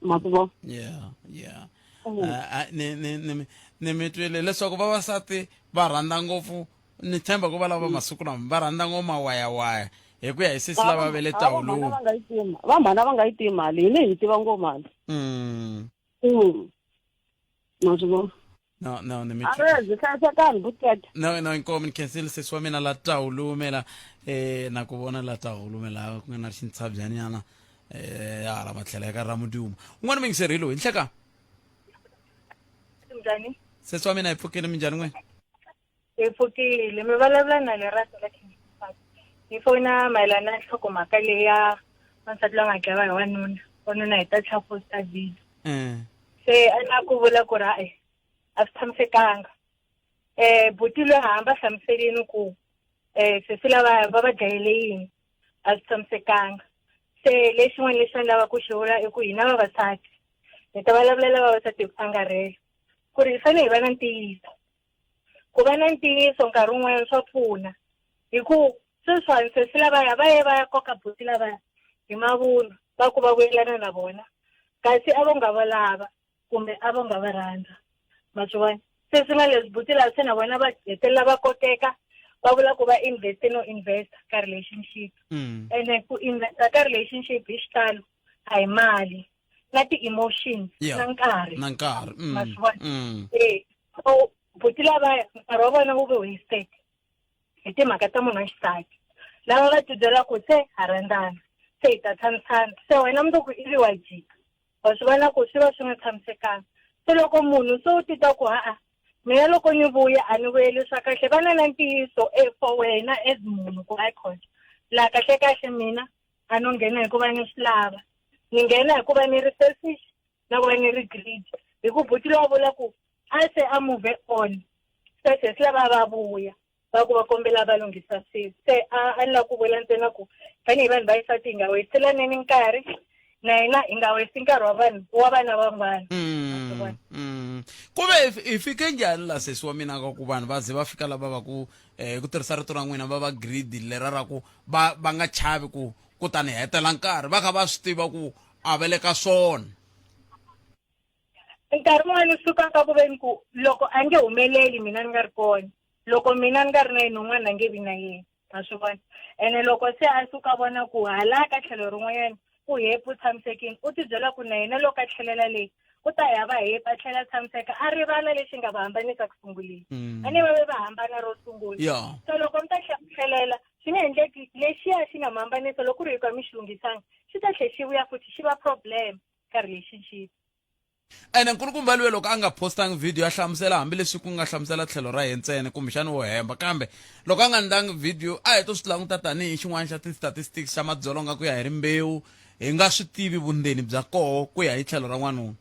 Ma swi vona? Yeah, yeah. Ah, ah, ni ni ni ni mi twile leswaku vavasati va rhandza ngopfu ni tshemba ku va lava masiku lama va rhandza ngopfu mawayawaya hi ku ya hi sesi lava ve le tawuluni va nga yi tivi va mhana va nga yi tivi mali hina hi tiva ngopfu mali Ma swi vona? No, no, ni mi A ri byi hlayisekani butete. No, no, inkomu ni khensile sesi wa mina la tawulume la na ku vona la tawulume la ku nga na xintshabyanyana ya hala matlhelo ya ka Ramudumo. Un'wana muyingiseri hi loyi nhleka. Minjhani? Sesi wa mina hi pfukile minjhani n'wina? Hi pfukile. Mi vulavula na Lerato la King's Ni fona mayelana na nhlokomhaka leyi ya wansati loyi a nga dlawa hi wanuna. Wanuna hi ta tlha posta video. Se a na ku vula ku ri hayi a swi tshamisekanga. Buti loyi hamba hlamuselini ku sesi lava va va dlayele yini a swi tshamisekanga. Se lexin'wana lexi a ni lava ku xi vula i ku hina vavasati hi ta vulavulela vavasati hi ku angarhela ku ri hi fanele hi va na ntiyiso. Ku va na ntiyiso nkarhi wun'wanyana swa pfuna hi ku sweswiwani sesi lavaya va ye va ya koka buti lavaya hi mavunwa va ku va vuyelana na vona kasi a vo nga va lava kumbe a vo nga va rhandza ma swi vona se swi nga leswi buti lava se na vona va hetelela va kokeka va vula ku va investe no invest ka relationship ene ku investa ka relationship hi xitalo a hi mali na ti-emotions na nkarhi na nkarhi ma swi vona e so buti lavaya nkarhi wa vona wu ve wasted hi timhaka ta munhu wa xisati lava va tibyela ku se ha rhandzana se hi ta tshamisana se wena mundzuku ivi wa jika wa swi vona ku swi va swi nga tshamisekanga se loko munhu se u titwa ku ha-a mina loko ni vuya a ni vuyeli swa kahle va na na ntiyiso e for wena as munhu ku hayi laha kahle kahle mina a no nghena hikuva ni swi lava ni nghena hikuva ni ri selfish na ku va ni ri greedy hi ku buti lowa vula ku a se a move on se sesi lava va vuya va ku va kombela va lunghisa swilo se a ni lava ku vula ntsena ku tanihi vanhu va xisati hi nga wesilaneni nkarhi na hina hi nga wesi nkarhi wa vanhu wa vana van'wana Ku ve hi fike njhani la sesi wa mina ka ku vanhu va ze va fika lava va ku hi ku tirhisa rito ra n'wina va va greedy lera ra ku va va nga chavi ku ku ta ni hetela nkarhi va kha va swi tiva ku a va le ka swona Nkarhi wun'wani swi suka ka ku veni ku loko a nge humeleli mina ni nga ri kona loko mina ni nga ri na yena un'wana a nge vi na yena ma swi vona ene loko se a suka vona ku hala ka tlhelo rin'wanyana u happy u tshamisekile u tibyela ku na yena loko a tlhelela leyi u ta ya va happy a tlhela a tshamiseka a rivala lexi nga va hambanisa ku sunguleni a ni va ve va hambana ro sungula so loko mi ta tlhelela swi nga endleki lexiya xi nga mi hambanisa loko ku ri hi ku a mi xi lunghisanga xi ta tlhela xi vuya futhi xi va problem ka relationship. Ene nkulukumba luya loko a nga postangi video ya hlamusela hambileswi ku nga hlamusela tlhelo ra yena ntsena kumbexana wo hemba kambe loko a nga ndlangi video a hi to swi languta tanihi xin'wana xa ti-statistics xa madzolonga ku ya hi rimbewu hi nga swi tivi vundzeni bya koho ku ya hi tlhelo ra n'wanuna.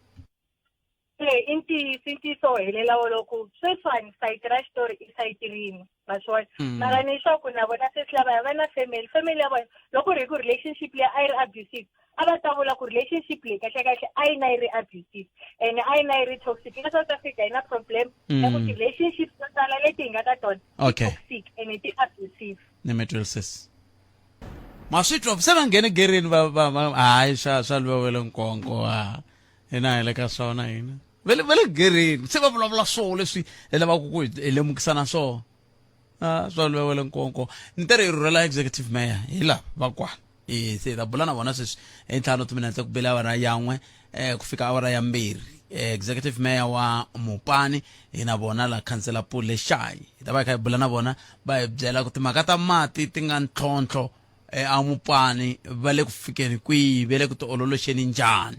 E i ntiyiso i ntiyiso wo helela wolowo ku sweswiwani sayiti ra xitori i sayiti rin'we ma swi vona mara ni swa ku na vona sesi lavaya va na family family ya vona loko ku ri hi ku relationship leyi a yi ri abusive a va ta vula ku relationship leyi kahle kahle a yi na yi ri abusive ene a yi na yi ri toxic la South Africa yi na problem ya ku ti-relationship to tala leti hi nga ka tona toxic ene ti abusive. Ni mi twile sesi. Ma swi twa se va nghene gereni va va va hayi swa swa luvewele nkonko ha hina hi le ka swona hina va le va le gereni se va vulavula swoho leswi hi lavaka ku hi lemukisana swona a swa luvewele nkonko ni tere hi rhurhela executive mayor hi lava va kwala e se hi ta bula na vona sweswi hi ntlhanu timinete ku bele awara yan'we um ku fika awara ya mbirhi executive mayor wa mupani hi na vona la khansela pule xayi hi ta va hi kha hi bula na vona va hi byela ku timhaka ta mati ti nga ntlhontlho emupani va le ku fikeni kwihi va le ku tiololoxeni njhani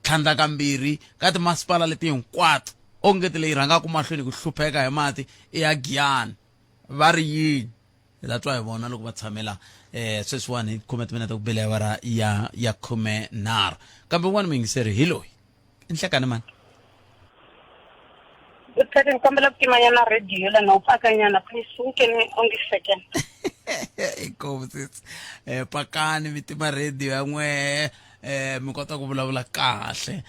tlhandlakambirhi ka timasipala leti hinkwato onge ti leyi rhangaka mahlweni ku hlupheka hi mati i ya giyani va ri yini hi ta twa hi vona loko va tshamela eh sweswiwani hi khume timinete ku bele awara ya ya 13 kambe un'wana muyingiseri hi loyi i nhlekani mani Uthathe ngikombela ku timanyana radio lana u pakanyana please u nghene onge second. Inkomu sesi. Pakani mi tima radio ya n'wehe mi kota ku vulavula kahle.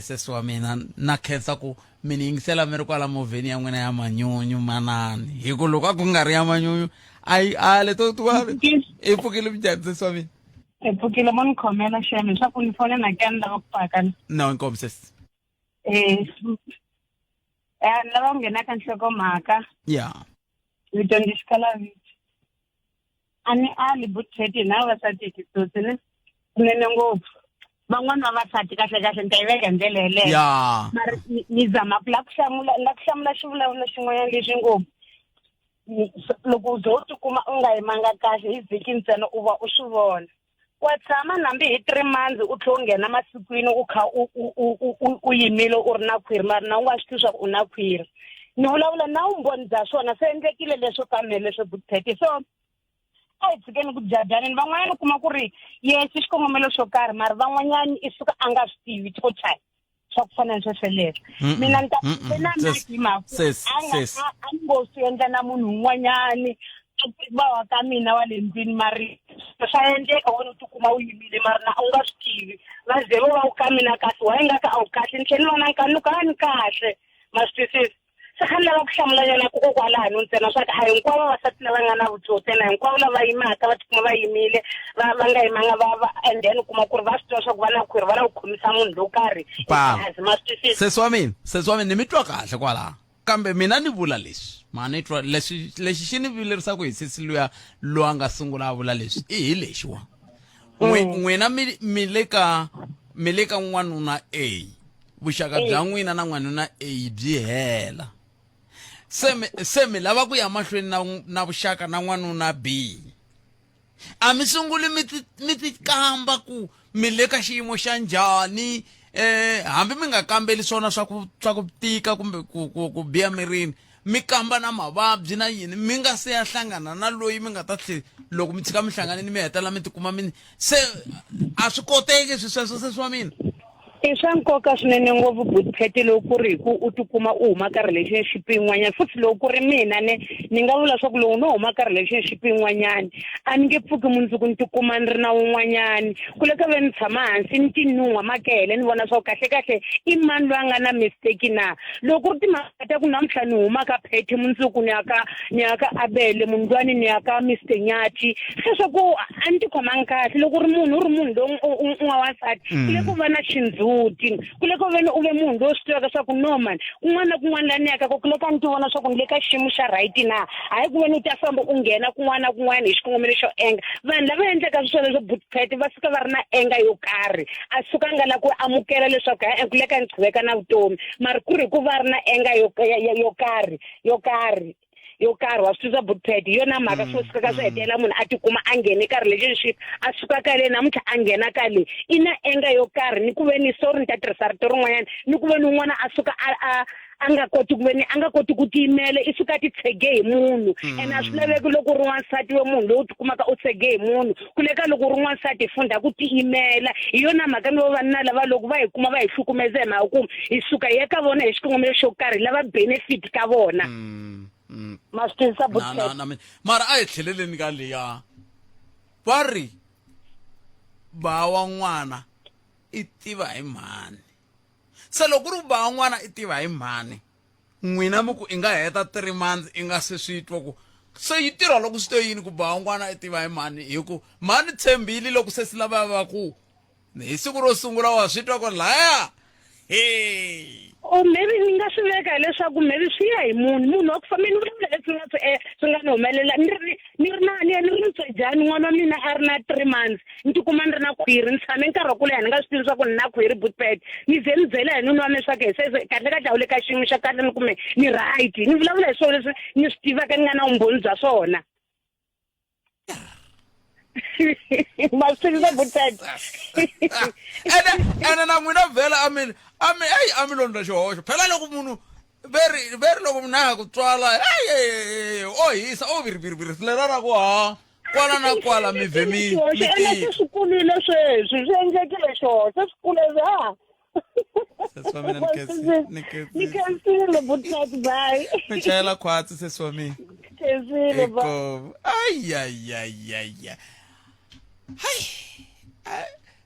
Sesi wa mina na khensa ku mi ni yingisela mi ri kwala movheni ya n'wina ya manyunyu manani. Hi ku loko a ku nga ri ya manyunyu a yi a leto tin'wana i pfukile minjhani sesi wa mina? Hi pfukile mo ni khomela xem leswaku ni fone na ke ni lava ku paka. No, inkomu sesi. Ni lava ku nghena ka nhlokomhaka. Yeah. Vito ndi Xikalaviti. A ni ali butsheti hina vavasati hi titsotsi ne kunene ngopfu. Van'wani vavasati kahle kahle ni ta yi veka hi ndlela yeleyo. Yeah. Mara ni zama ku la ku hlamula la ku hlamula xivulavulo xin'wanyana lexi ngo loko u ze u tikuma u nga yimanga kahle hi vhiki ntsena u va u swi vona. Wa tshama nambi hi 3 months u tlhe u nghena masikwini u kha u yimile u ri na khwiri mara na u nga swi tivi swa ku u na khwiri. Ni vulavula na vumbhoni bya swona swi endlekile leswo ka mehe leswo Butete. So a hi tshikeni ku jajaneni van'wanyana u kuma ku ri yes i xikongomelo xo karhi mara van'wanyana i suka a nga swi tivi tiko chaya swa ku fana ni swesweleswo. Mina ni ta na hi mhaka a ni ngo swi endla na munhu un'wanyani va wa ka mina wa le ndlwini mari swa endleka wena u tikuma u yimile mara na u nga swi tivi va ze vo va u ka mina kahle wa yi nga ka a wu kahle ni tlhela ni va na nkarhi ni ku a ni kahle ma swi twisisa. Se a ni lava ku hlamula nyana kokwalano ntsena swa ku a hinkwavo vavasati lava nga na vutsotsi ene hinkwavo lava yimaka va tikuma va yimile va va nga yimanga va va and then u kuma ku ri va swi tiva swa ku va na khwiri va lava ku khomisa munhu lowo karhi Pa. bazi ma swi twisisa. Sesi wa mina, sesi wa mina ni mi twa kahle kwalaho kambe mina ni vula leswi ma ni twa leswi lexi xi ni vilerisaka hi sesi luya loyi a nga sungula a vula leswi i hi lexiwa n'we n'wina mi mi le ka mi le ka n'wanuna A vuxaka bya n'wina na n'wanuna A byi hela se mi se mi lava ku ya mahlweni na na vuxaka na n'wanuna B a mi sunguli mi ti mi ti kamba ku mi le ka xiyimo xa njhani hambi mi nga kambeli swona swa ku swa ku tika kumbe ku ku ku biha mirini mi kamba na mavabyi na yini mi nga se ya hlangana na loyi mi nga ta tlhe loko mi tshika mi hlanganini mi hetelela mi tikuma mi se a swi koteki swi sweswo sesi wa mina. I swa nkoka swinene ngopfu Butphete loko ku ri hi ku u tikuma u huma ka relationship yin'wanyana futhi loko ku ri mina ne ni nga vula swa ku loko no huma ka relationship yin'wanyana a ni nge pfuki mundzuku ni tikuma ni ri na wun'wanyani ku le ka ve ni tshama hansi ni ti nuhwa makele ni vona swa ku kahle kahle i mani loyi a nga na mistake na loko ku ri timhaka ta ku namuntlha ni huma ka Phethe mundzuku ni ya ka ni ya ka Abele mundlwani ni ya ka Mister Nyathi sweswo ku a ni tikhomangi kahle loko u ri munhu u ri munhu loyi u nga wansati ku le ku va na xindzhuti ku le ku veni u ve munhu loyi u swi tivaka swa ku no man kun'wana na kun'wana laha ni yaka ko ku le ka ni ti vona swa ku ni le ka xiyimo xa right na hayi ku veni u ta famba u nghena kun'wana na kun'wana hi xikongomelo xo enga vanhu lava endlaka swilo swoleswo butpet va suka va ri na enga yo karhi a suka a nga la ku amukela leswaku ha ku le ka ni qhuveka na vutomi mara ku ri ku va ri na enga yo yo karhi yo karhi yo karhi wa swi twisisa butpet hi yona mhaka swo suka ka swi hetelela munhu a tikuma a nghene ka relationship a suka ka le namuntlha a nghena ka le i na enga yo karhi ni ku ve ni sorry ni ta tirhisa rito rin'wanyana ni ku ve ni un'wana a suka a a a nga koti ku ve ni a nga koti ku tiyimela i suka a titshege hi munhu ene a swi laveki loko u ri wansati wa munhu loyi u tikumaka u tshege hi munhu ku le ka loko u ri n'wansati hi fundha ku tiyimela hi yona mhaka ni vavanuna lava loko va hi kuma va hi hlukumeza hi mhaka ku hi suka hi ya ka vona hi xikongomelo xo karhi lava benefit ka vona ma swi twisisa Na, na, na, mara a hi tlheleleni ka liya va ri ba wa n'wana i tiva hi mhani se loko ku ri ba wa n'wana i tiva hi mhani n'wina mi ku i nga heta 3 months i nga se swi twa ku se yi tirha loko swi te yini ku ba n'wana i tiva hi mhani hi ku mhani tshembile loko se si lava va ku hi siku ro sungula wa swi twa ku laya he or maybe ni nga swi veka hileswaku maybe swi ya hi munhu munhu wa ku fa mina ni vulavula leswi nga swi swi nga ni humelela ni ri ni ri na ni ni ri ntswedyani n'wana wa mina a ri na 3 months ni tikuma ni ri na khwiri ni tshame nkarhi wa ku leha ni nga swi tivi swa ku ni na khwiri butpet ni ze ni byela hi nuna wa mina swa ku hi se kahle kahle a wu le ka xiyimo xa kahle ni kume ni right ni vulavula hi swona leswi ni swi tivaka ni nga na vumbhoni bya swona ma swi tivisa butpet ene ene na n'wina vhela a mi a mi eyi a mi londza xihoxo phela loko munhu veri veri loko munhu a ha ku tswala eyi o hisa o viriviri lera ra ku ha kwala na kwala mi vhe mi xihoxo ene se swi kulile sweswi swi endlekile xihoxo se swi kule ha sesi wa mina ni ni khensile butpet bye mi chayela khwatsi sesi wa mina. Khensile ba. Inkomu. Ayayayaya. Hayi. Ai,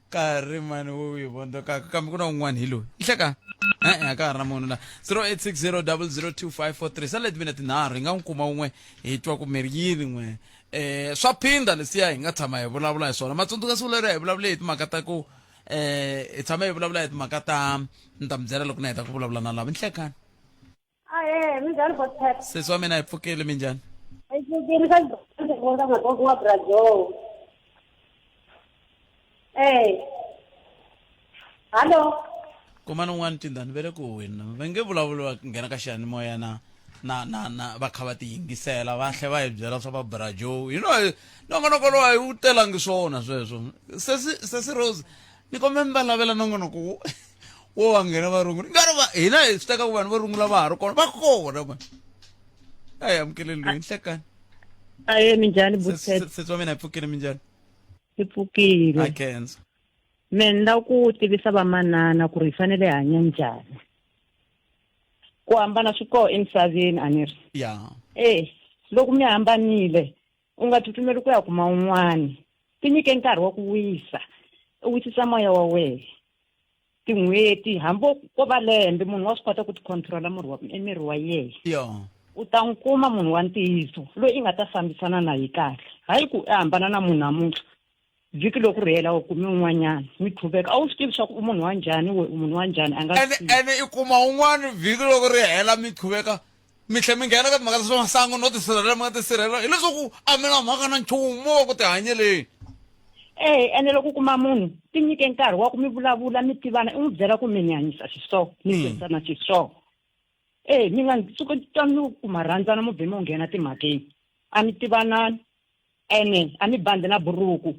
Karhi mani wo yi vondzokaka kambe ku na un'wana hi loyi. Nhleka. E-e a ka ha ri na munhu la. 0860002543 sale timinete tinharhu hi nga n'wi kuma un'we hi twa ku mi ri yini n'we. Eh swa phinda lesiya hi nga tshama hi vulavula hi swona. Matsundzuka siku leri hi vulavule hi timhaka ta ku eh hi tshame hi vulavula hi timhaka ta ni ta mi byela loko ni heta ku vulavula na lava. Nhlekani. Ahe, minjhani Botpet? Sesi wa mina hi pfukile minjhani? Hi pfukile ka vona magogo wa Brajo. Eh. Hallo. Kumani un'wana tindani ve le ku wena va nge vulavuli va nghena ka xiyanimoya na na na na va kha va ti yingisela va tlhe va hi byela swa va Brajo. You know, nongonoko lowu a hi wu telangi swona sweswo. Sesi sesi Rose ni kombela mi va lavela nongonoko wo wo va nghena va rungula nga ri va hina hi swi teka ku vanhu vo rungula va ha ri kona va kona mani a hi amukeleni loyi nhlekani Aye minjhani Butset? sesi wa mina hi pfukile minjhani Hi pfukile. a khensa Me ni lava ku tivisa vamanana ku ri hi fanele hi hanya njhani. Ku hambana swi koho emisaveni a ni ri. ya Eh, loko mi hambanile u nga tsutsumeli ku ya kuma un'wana. Tinyike nkarhi wa ku wisa. U wisisa moya wa wena. Tin'hweti hambi ko va lembe munhu wa swi kota ku ti control-a miri wa miri wa yena. Yo. U ta n'wi kuma munhu wa ntiyiso loyi i nga ta fambisana na ye kahle. Hayi ku i hambana na munhu namuntlha vhiki loko ri hela u kume un'wanyana mi qhuveka a wu swi tivi swa ku u munhu wa njhani we u munhu wa njhani a nga ene ene i kuma un'wana vhiki loko ri hela mi qhuveka mi tlhe mi nghena ka timhaka ta swa masangu no tisirhelela mi nga tisirhelela hileswaku a mi na mhaka na nchumu wa ku tihanyeleni Eh, ene loko u kuma munhu ti nyike nkarhi wa ku mi vulavula mi tivana i n'wi byela ku mi ni hanyisa xiswo mi tirhisana xiswo eh mi nga tshuki twa mi ku ma rhandzana mu vhe mo nghena timhakeni a mi tivanani ene a mi bandi na buruku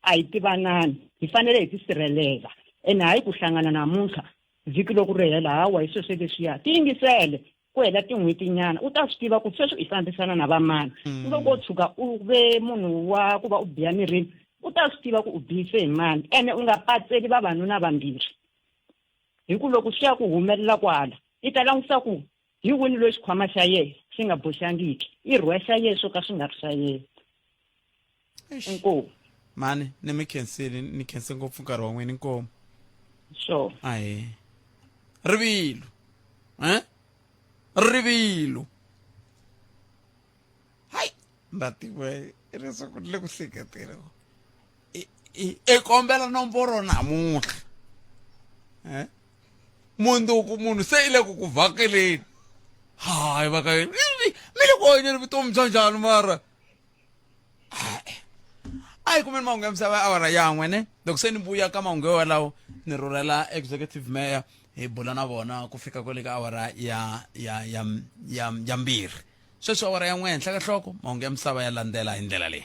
a hi tivanani hi fanele hi tisirhelela ene hayi ku hlangana namuntlha vhiki loko ri hela hawa hi sweswo leswiya tiyingisele ku hela tin'hweti nyana u ta swi tiva ku sweswi i fambisana na vamani mm. loko o tshuka u ve munhu wa ku va u biha mirini u ta swi tiva ku u bihise hi mani ene u nga patseli vavanuna vambirhi hi ku loko swi ya ku humelela kwala i ta langutisa ku hi wini loyi xikhwama xa yena xi nga boxangiki i rhwexa yena swo ka swi nga ri swa yena inkomu mani ni mi khensile ni khense ngopfu nkarhi wa n'wina inkomu sure ahe rivilo eh rivilo hayi ndatiwe leswaku ni le ku hleketeni i kombela nomboro namuntlha eh mundzuku munhu se i le ku ku vhakeleni hayi va ka yini mi le ku hanyeni vutomi bya njhani mara a hi kumeni mahungu ya misava ya awara yan'we ne loko se ni vuya ka mahungu yowalawo ni rhurhela executive mayor hi bula na vona ku fika kwale ka awara ya ya ya ya ya mbirhi sweswi awara ya n'we henhla ka nhloko mahungu ya misava ya landzela hi ndlela leyi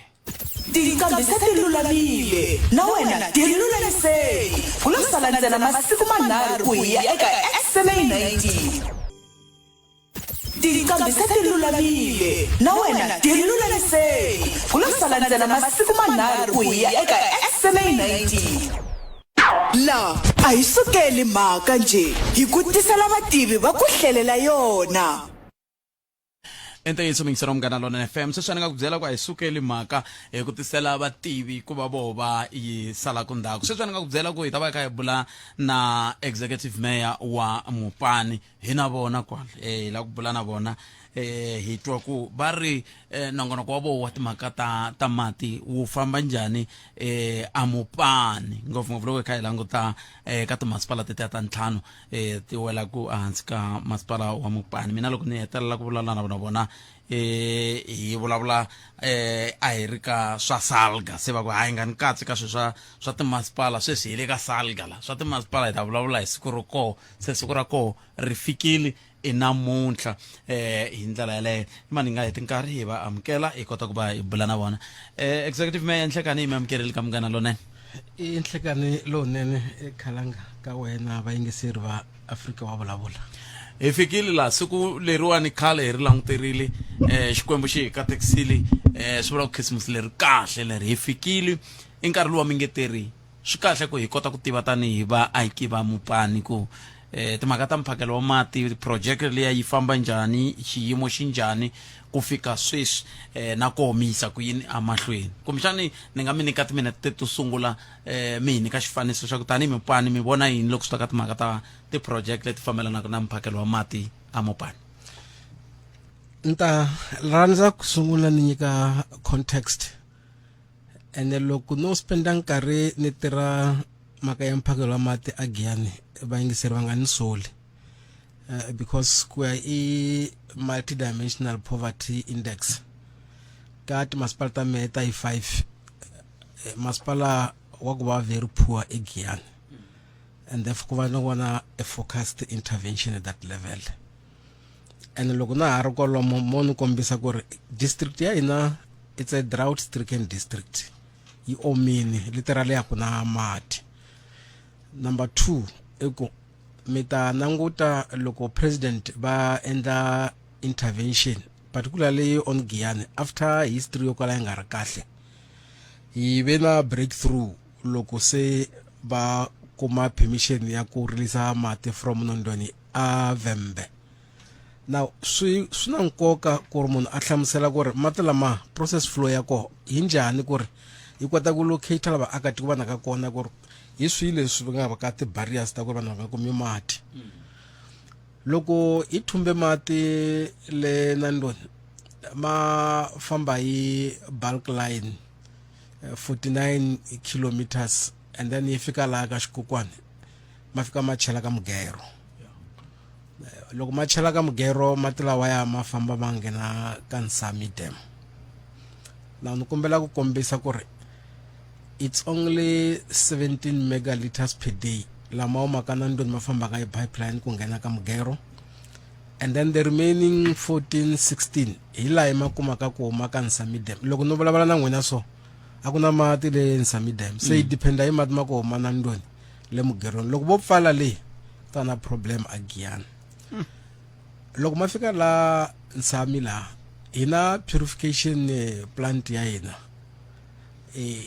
Tinqambi se ti lulamile, na wena ti lulamiseli. Ku lo sala ntsena masiku manharhu ku hi ya eka SMA 19. Tinqambi se ti lulamile, na wena ti lulamiseli. Ku lo sala ntsena masiku manharhu ku hi ya eka SMA 19. La a hi sukeli mhaka njhe, hi ku tisela vativi va ku hlelela yona. I ntiyiso mingiselo munghana lona fm sweswi a ni nga ku byela ku a hi sukeli mhaka hi ku tisela vativi ku va voho va yi salaku ndzhaku sweswi a ni nga ku byela ku hi ta va hi kha hi bula na executive mayor wa mupani hi na vona kwala eh hi lava ku bula na vona eh hi twa ku va ri eh, nongonoko wa voho wa timhaka ta ta mati wu famba njhani eh a mupani ngopfungopfu loko hi kha hi languta eh ka timasipala tetiya ta ntlhanu eh ti wela ku ehansi ka masipala wa mupani mina loko ni hetelela ku vulavula na vona vona eh hi vulavula eh a hi ri ka swa salga se va ku hayi nga ni katsi ka swilo swa swa timasipala sweswi hi le ka salga la swa timasipala hi ta vulavula hi siku ro koho se siku ra koho ri fikile i namuntlha eh hi ndlela yaleyo mani hi nga heti nkarhi hi va amukela hi kota ku va hi bula na vona eh executive mayor nhlekani hi mi amukerile ka munghana lonene i nhlekani lowunene ekhalanga ka wena vayingiseri va afrika wa vulavula hi fikile laha siku leriwani khale hi ri languterile eh xikwembu xi hi katekisile eh swi vula ku khisimusi leri kahle leri hi fikile i nkarhi lowu wa mingeteri swi kahle ku hi kota ku tiva tanihi vaaki va mupani ku Eh timhaka ta mphakelo wa mati project liya yi famba njhani xiyimo xi njhani ku fika sweswi eh na ku omisa ku yini amahlweni kumbexani ni nga mi nyika timinete to sungula eh mi hi nyika xifaniso xa ku tanihi mipani mi vona yini loko swi ta ka timhaka ta ti-project leti fambelanaka na mphakelo wa mati amopani ni ta rhandza ku sungula ni nyika context ene loko no spenda nkarhi ni tirha mhaka ya mphakelo wa mati a Giyani vayingiseri va nga ni soli because ku ya i multidimensional poverty index ka timasipala ta mehe ta yi 5 masipala wa ku va very poor eGiyani and therefore ku va na vona a focused intervention at that level and loko na ha ri kwalomo mo ni kombisa ku ri district ya hina it's a drought stricken district yi omini literally a ku na mati number 2 i ku mi ta languta loko president va endla intervention particularly on Giyani after history yo kala yi nga ri kahle hi ve na breakthrough loko se va kuma permission ya ku release mati from Nondweni a Vhembe now swi swi na nkoka ku ri munhu a hlamusela ku ri mati lama process flow ya koho hi njhani ku ri yi kota ku locate lava vaakatiko va naka kona ku ri hi swihi leswi nga va ka ti-barriers ta ku ri vanhu va nga kumi mati loko hi thumbe mati le Nandoni ma famba hi bulk line 49 kilometers and then yi fika laha ka xikokwani ma fika ma chela ka mugero loko ma chela ka mugero mati lawaya ma famba ma nghena ka Nsami Dam now ni kombela ku kombisa ku ri it's only 17 megaliters per day lama humaka na ndoni ma fambaka hi pipeline ku nghena ka mugero and then the remaining 14 16 hi laha ma kumaka ku huma ka Nsami Dam loko no vulavula na n'wina so a ku na mati le Nsami Dam se yi dependa hi mati ma ku huma na ndoni le mugerweni loko vo pfala le ta na problem a Giyani loko ma fika la Nsami la hi na purification plant ya hina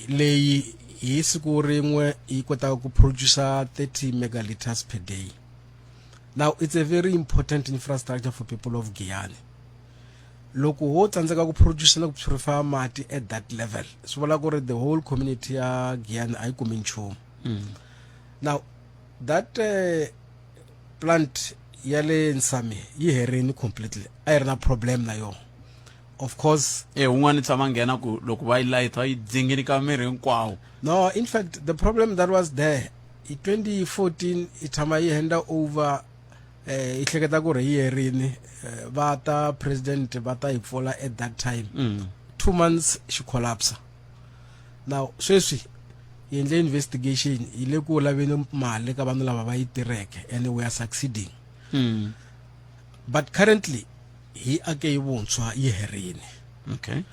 leyi hi siku rin'we yi kotaka ku produce 30 megaliters per day now it's a very important infrastructure for people of Giyani loko ho tsandzeka ku produce na ku purify mati at that level swi vula ku ri the whole community ya Giyani a yi kumi nchumu now that plant ya le Nsami yi herini completely a yi ri na problem na yona of course e un'wana tshama nghena ku loko va yi layita yi dzingini ka miri hinkwawo no in fact the problem that was there hi 2014 yi tshama yi handa over yi hleketa ku ri yi herini va ta president va ta yi pfula at that time 2 months xi collapse now sweswi hi endle investigation hi le ku laveni mali ka vanhu lava va yi tirheke and we are succeeding but currently hi ake yi vuntshwa yi herini okay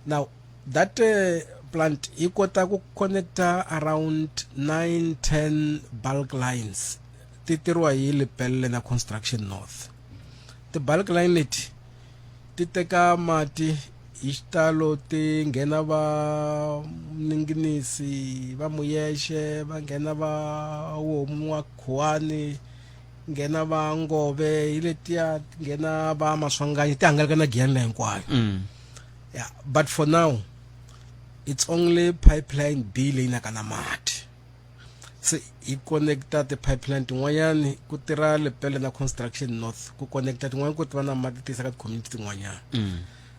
now that plant yi kota ku connecta around 9 10 bulk lines ti tirhiwa hi Lepelle na Construction North ti bulk line leti ti teka mati hi xitalo ti nghena va Ninginisi va Muyexe va nghena va Homu wa Khuwani nghena va Ngove hi letiya ti nghena va Maswanganyi ti hangalaka na Giyani la hinkwayo yeah but for now it's only pipeline B leyi naka na mati se hi connecta ti-pipeline tin'wanyani ku tirha Lepelle na Construction North ku connecta tin'wanyani ku tiva na mati tisa ka ti-community tin'wanyana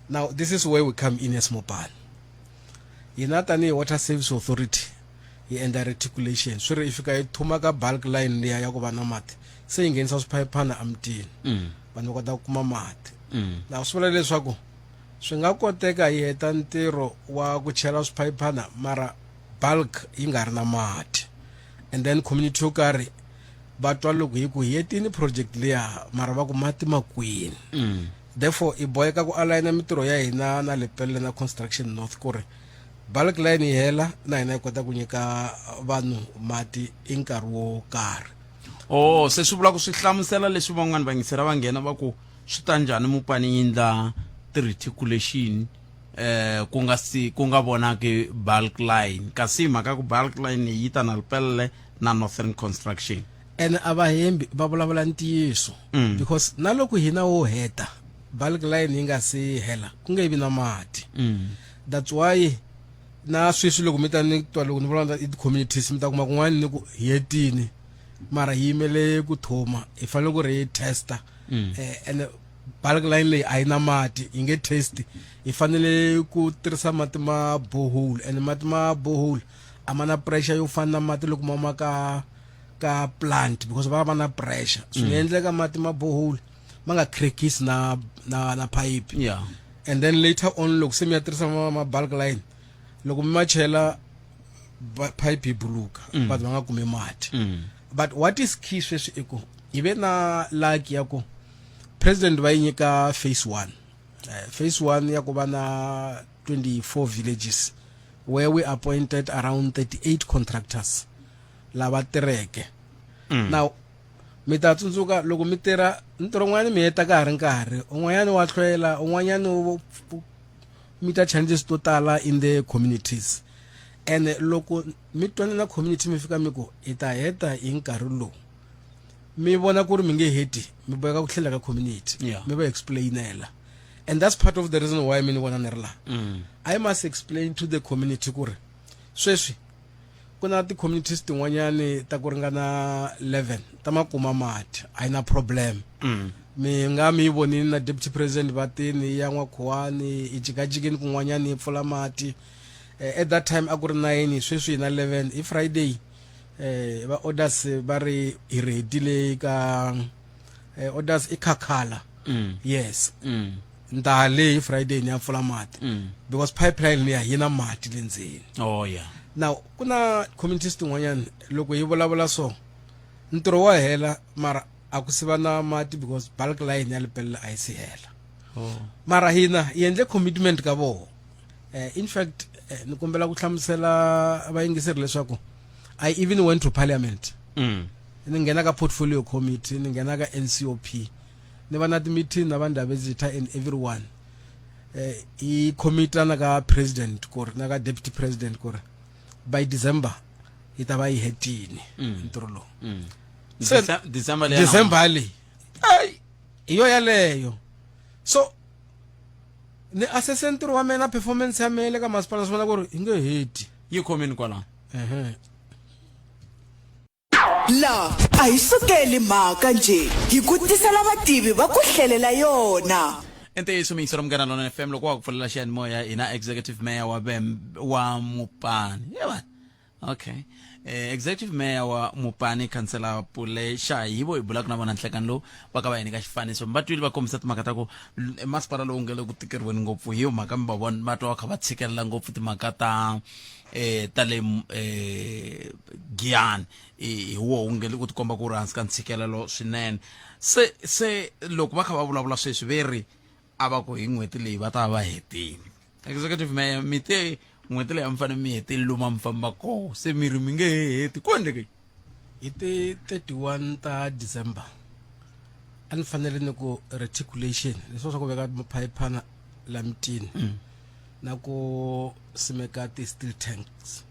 now this is where we come in as Mopani hina tanihi Water Service Authority hi endla reticulation swi ri i fika yi thuma ka bulk line liya ya ku va na mati se yi nghenisa swiphayiphana emutini vanhu va kota ku kuma mati na swi vula leswaku swi nga koteka hi heta ntirho wa ku chela swiphayiphana mara bulk yi nga ri na mati and then community yo karhi va twa loko hi ku hi hetini project liya mara va ku mati ma kwini therefore i boheka ku alayina mitirho ya hina na Lepelle na Construction North ku ri bulk line yi hela na hina hi kota ku nyika vanhu mati i nkarhi wo karhi oh se swi vula ku swi hlamusela leswi van'wani vayingiseri va nghena va ku swi ta njhani mupani yi ndla ti-reticulation ku nga si ku nga vonaki bulk line kasi mhaka ku bulk line yi ta na Lepelle na Northern Construction. Ene a va hembi, va vulavula ntiyiso. Because na loko hina wo heta bulk line yi nga si hela, ku nge vi na mati. That's why na sweswi loko mi ta ni twa loko ni vulavula i ti-communities, mi ta kuma kun'wana ni ku hi hetini, mara hi yimele ku thoma, hi fanele ku ri hi testa. Ene bulk line leyi a yi na mati, yi nge test, hi fanele ku tirhisa mati ma borehole, and mati ma borehole a ma na pressure yo fana na mati loko ma ma ka plant, because va va na pressure. Swi nga endleka mati ma borehole ma nga crackisi na pipe. And then later on loko se mi ya tirhisa ma bulk line, loko mi ma chela, pipe yi buluka, vanhu va nga kumi mati. But what is key sweswi i ku hi ve na lucky ya ku president va yi nyika phase 1, phase 1 ya ku va na 24 villages, where we appointed around 38 contractors lava tirheke. Now mi ta tsundzuka loko mi tirha ntirho un'wanyana mi heta ka ha ri nkarhi, un'wanyana wa hlwela, un'wanyana mi ta challenges to tala in the communities. And loko mi twana na community, mi fika mi ku hi ta heta hi nkarhi lowu, mi vona ku ri mi nge heti, mi boheka ku tlhela ka community, mi va explainela. And that's part of the reason why mi ni vona ni ri laha. I must explain to the community ku ri sweswi ku na ti-communities tin'wanyani ta ku ringana 11 ta ma kuma mati, a yi na problem. Mi nga mi yi vonini na deputy president va tini ya N'wakhuwani, yi jikajikini kun'wanyani yi pfula mati. At that time a ku ri 9, sweswi hi na 11. Hi Friday va orders va ri hi ri hetile ka orders i khakhala. Yes. Nta le hi Friday ni ya pfula mati, because pipeline liya yi na mati le ndzeni. Oh yeah. Now ku na communities tin'wanyana loko yi vulavula so, ntirho wa hela, mara a ku siva na mati because bulk line ya Lepelle a yi si hela. Mara hina hi endle commitment ka voho. In fact, ni kombela ku hlamusela vayingiseri leswaku I even went to parliament. Ni nghena ka portfolio committee, ni nghena ka NCOP, ni va na ti-meeting na va Ndabezitha and everyone. Yi commita na ka president ku ri na ka deputy president ku ri by December yi ta va yi hetini ntirho lowu. December leyi? December leyi. Ai, hi yo yaleyo. So ni assesse ntirho wa mina na performance ya mina le ka masipala, swi vona ku ri hi nge heti. Yi khomini kwalaho. Ehe. La a hi sukeli mhaka njhe, hi ku tisela vativi va ku hlelela yona. I ntiyiso, miyiselo Munghana Lona FM. Loko wa ku pfulela xiyanimoya, hi na executive mayor wa wa Mupani yeva. Okay, executive mayor wa Mupani, khansela Pule Shayi, hi vo hi bulaka na vona nhlekani lowu va ka va hi nyika xifaniso. Va twile va kombisa timhaka ta ku masipala lowu nge le ku tikeriweni ngopfu hi yo mhaka mi va vona va twa va kha va tshikelela ngopfu timhaka ta le Giyani, hi wo wu nge le ku tikomba ku ri hansi ka ntshikelelo swinene. Se loko va kha va vulavula sweswi ve ri a va ku hi n'hweti leyi va ta va va hetile. Executive mayor, mi te n'hweti leyi a mi fanele mi hetile lomu a mi famba koho, se mi ri mi nge he heti, ku endleke? Hi ti 31 ta December a ni fanele ni ku reticulation, leswi swa ku veka maphayiphana la mitini na ku simeka ti-steel tanks,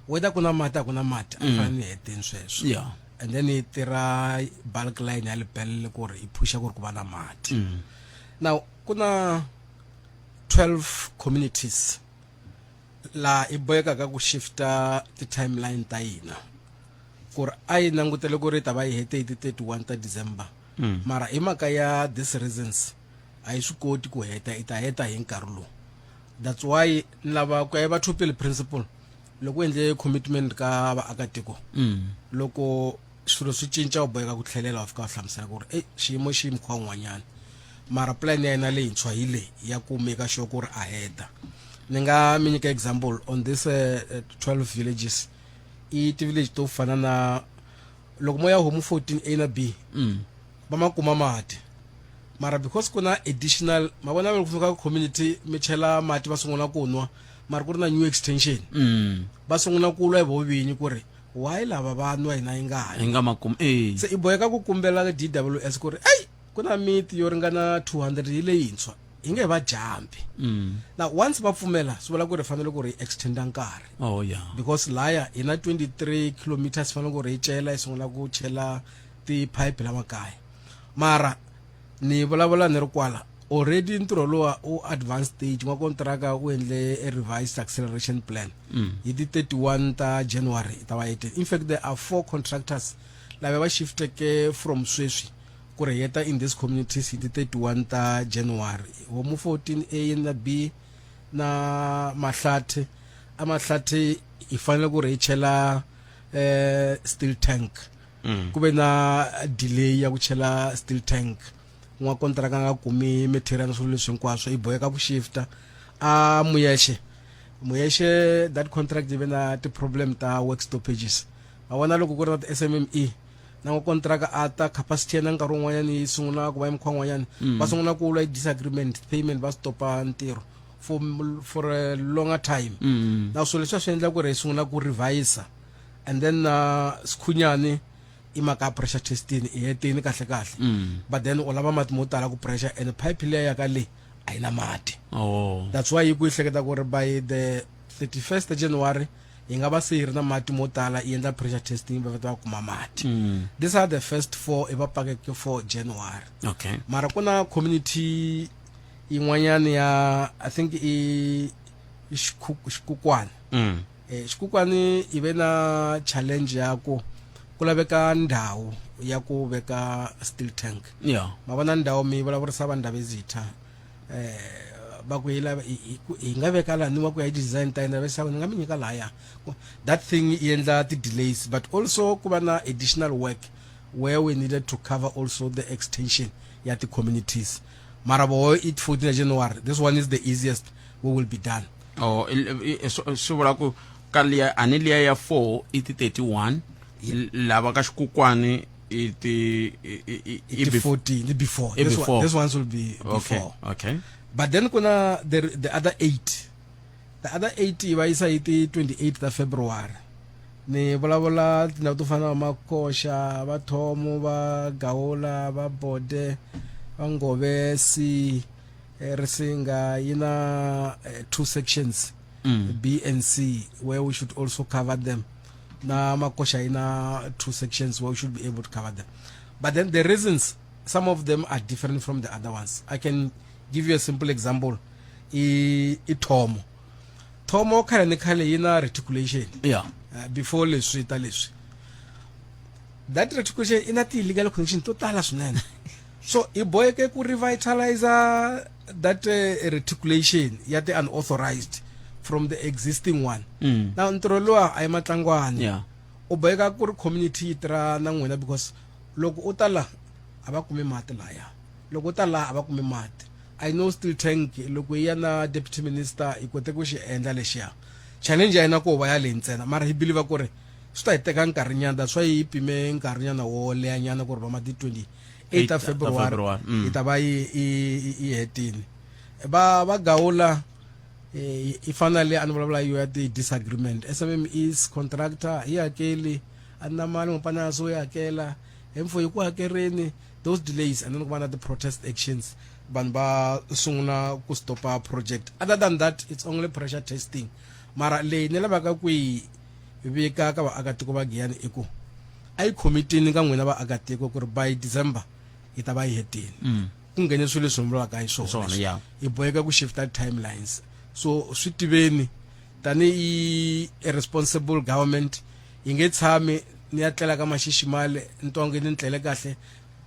whether ku na mati a ku na mati, a ni fanele ni heteni sweswo. And then yi tirha bulk line ya Lepelle ku ri yi phusha ku ri ku va na mati. Now ku na 12 communities laha i bohekaka ku shifta ti-timeline ta hina, ku ri a yi langutele ku ri ta va yi hete hi ti 31 ta December, mara hi mhaka ya this reasons a yi swi koti ku heta, i ta heta hi nkarhi lowu. That's why ni lava ku ya Batho Pele principle, loko u endle commitment ka vaakatiko, loko swilo swi cinca u boheka ku tlhelela wa fika wa hlamusela ku ri e xiyimo xi mukhuva wun'wanyana, mara plan ya yena leyintshwa hi leyi ya ku make sure ku ri a heta. Ni nga mi nyika example on this 12 villages, i ti-village to fana na loko mo ya homu 14 A na B, va ma kuma mati, mara because ku na additional, ma vona loko fika community mi chela mati va sungula ku nwa, mara ku ri na new extension, va sungula ku lwa hi vo vinyi ku ri why lava va nwa hina yi nga ha hi nga makumi eh. Se i boheka ku kumbela DWS ku ri ei ku na miti yo ringana 200 hi leyintshwa. hi nge va jampi now once va pfumela swi vula ku ri fanele ku ri hi extenda nkarhi oh yeah because laya hi na 23 kilometers fanele ku ri hi cela hi sungula ku chela tiphayiphi la makaya mara ni vulavula ni ri kwala already ntirho lowa u advanced stage n'wakontiraka u endle a revised acceleration plan hi ti 31 ta January ta va 18 in fact there are four contractors lava va shifteke from sweswi ku ri heta in these communities hi ti 31 ta January homu 14 A na B na Mahlathi a Mahlathi hi fanele ku ri hi chela eh steel tank ku ve na delay ya ku chela steel tank n'wakontiraka a nga kumi material na swilo leswi hinkwaswo i boheka ku shifta a Muyexe Muyexe that contract yi ve na ti-problem ta work stoppages ma vona loko ku ri na ti-SMME na n'wakontiraka a ta capacity ya yena nkarhi wun'wanyana yi sungula ku va yi mukhuva wun'wanyana va sungula ku lwa disagreement payment va stopa ntirho for for a longer time na swilo leswi swi endla ku ri hi sungula ku revise and then Sikhunyani i mhaka ya pressure testing i hetini kahle kahle but then u lava mati mo tala ku pressure and pipe leya ya ka le a yi na mati oh that's why yi ku yi hleketa ku ri by the 31st January yi nga va se yi ri na mati mo tala yi endla pressure testing va veta va kuma mati these are the first four i va pakeke for January okay mara ku na community yin'wanyana ya i think i i Xikukwana Xikukwani yi ve na challenge ya ku ku laveka ndhawu ya ku veka steel tank yeah ma vona ndhawu mi vulavurisa va Ndhavezitha eh va ku yi lava hi nga veka laha ni wa ku ya design ta yena va ni nga mi nyika lahaya that thing yi endla ti-delays but also ku va na additional work where we needed to cover also the extension ya ti-communities mara voho i 14 January this one is the easiest we will be done oh swi vula ku ka liya a ni liya ya 4 i ti 31 lava ka xikukwani i ti i 14 before I this, before. one, this ones will be before okay okay but then kuna the other 8 the other 8 yi va yisa hi ti 28 ta February ni vulavula tindhawu to fana na Makoxa va Thomo va Gawula va Bode va Ngobesi Risinga yi na two sections B and C where we should also cover them na Makoxa yi na two sections where we should be able to cover them but then the reasons some of them are different from the other ones I can give you a simple example i i Thomo Thomo khale ni khale yi na reticulation yeah before leswi ta leswi that reticulation i na ti-illegal connection to tala swinene so hi boheke ku revitalize that reticulation ya ti-unauthorized from the existing one now ntirho luwa a yi matlangwani Yeah. u boheka ku ri community yi tirha na n'wina because loko u ta la a va kumi mati laya loko u ta laha a va kumi mati i know steel tank loko yi ya na deputy minister hi kote ku xi endla lexiya challenge ya hina ko va ya leyi ntsena mara hi believe ku ri swi ta hi teka nkarhinyana that's why yi pime nkarhinyana wo lehanyana ku ri va ma ti 28 ta February February, yi ta va yi yi yi hetile va va gawula yi fana le a ni vulavula yo ya ti disagreement SMMEs contractor yi hakeli a ni na mali n'wapana so yi hakela hemfo yi ku hakerini those delays and then ku va na ti protest actions vanhu va sungula ku stopa project other than that it's only pressure testing mara leyi ni lavaka ku yi vika ka vaakatiko va Giyani i ku a yi khomitini ka n'wina vaakatiko ku ri by December yi ta va yi hetile ku nghene swilo leswi vulaka hi swona Swona, yeah. hi boheka ku shifta timelines so swi tiveni tanihi a responsible government yi nge tshami ni ya tlela ka maxiximale ni twa onge ni tlele kahle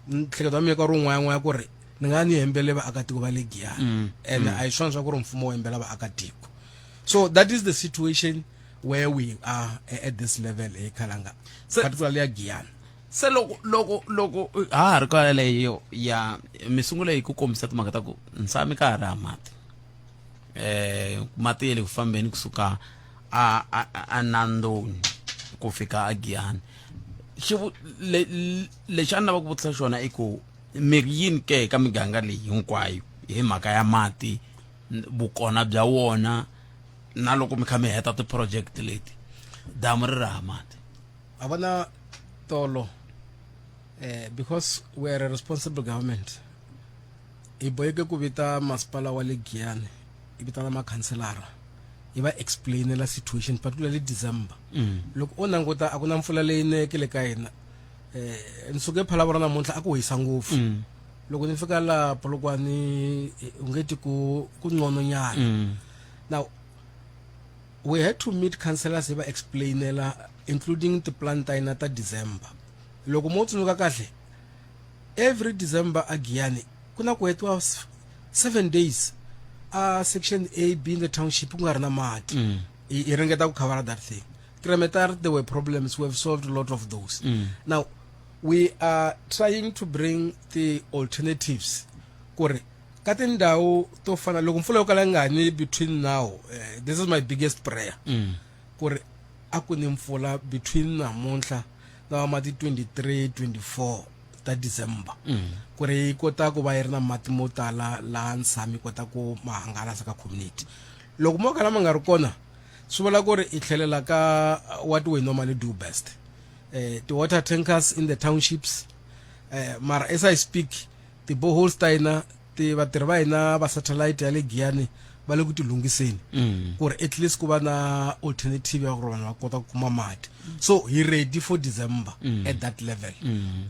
nhleketa wa mina ka ri wun'wanyan'wanya ku ri ni nga ni hembele vaakatiko va le Giyani and a hi swona swa ku ri mfumo wu hembela vaakatiko so that is the situation where we are at this level hi Khalanga particularly ya Giyani se loko loko loko ha ha ri ka yaleyo ya mi sungula hi ku kombisa timhaka ta ku nsami ka ha ri ha mati mati ya le ku fambeni kusuka a a a Nandoni ku fika a Giyani xivu le lexi a ni lava ku vutisa xona i ku mi ri yini ke ka miganga leyi hinkwayo hi mhaka ya mati vukona bya wona na loko mi kha mi heta ti-project leti damu ri ri ha mati a vona tolo because we are a responsible government Hi boheke ku vita masipala wa le Giyani hi vitana makhanselara hi va explainela situation particularly December. Loko o languta a ku na mpfula leyi neke le ka hina. Ni suke Phalaborwa namuntlha a ku hisa ngopfu. Loko ni fika la Polokwane u nge ti ku ku ngcono nyana. Now we had to meet councillors hi va explainela including ti-plan ta hina ta December. Loko mo tsundzuka kahle every December a Giyani ku na ku hetiwa 7 days a section A B in the township ku nga ri na mati. Hi ringeta ku cover that thing. Kremetar there were problems, we have solved a lot of those. Now we are trying to bring the alternatives ku ri ka tindhawu to fana loko mpfula yo kala yi nga ni between now, this is my biggest prayer ku ri a ku ni mpfula between namuntlha na va mati 23 24 ta December ku ri yi kota ku va yi ri na mati mo tala laha nsami yi kota ku ma hangalasa ka community. Loko mo kala ma nga ri kona swi vula ku ri i tlhelela ka what we normally do best, ti-water tankers in the townships. Mara as I speak ti-boreholes ta hina ti vatirhi va hina va satellite ya le Giyani va le ku ti lunghiseni ku ri at least ku va na alternative ya ku ri vanhu va kota ku kuma mati. So hi ready for December at that level.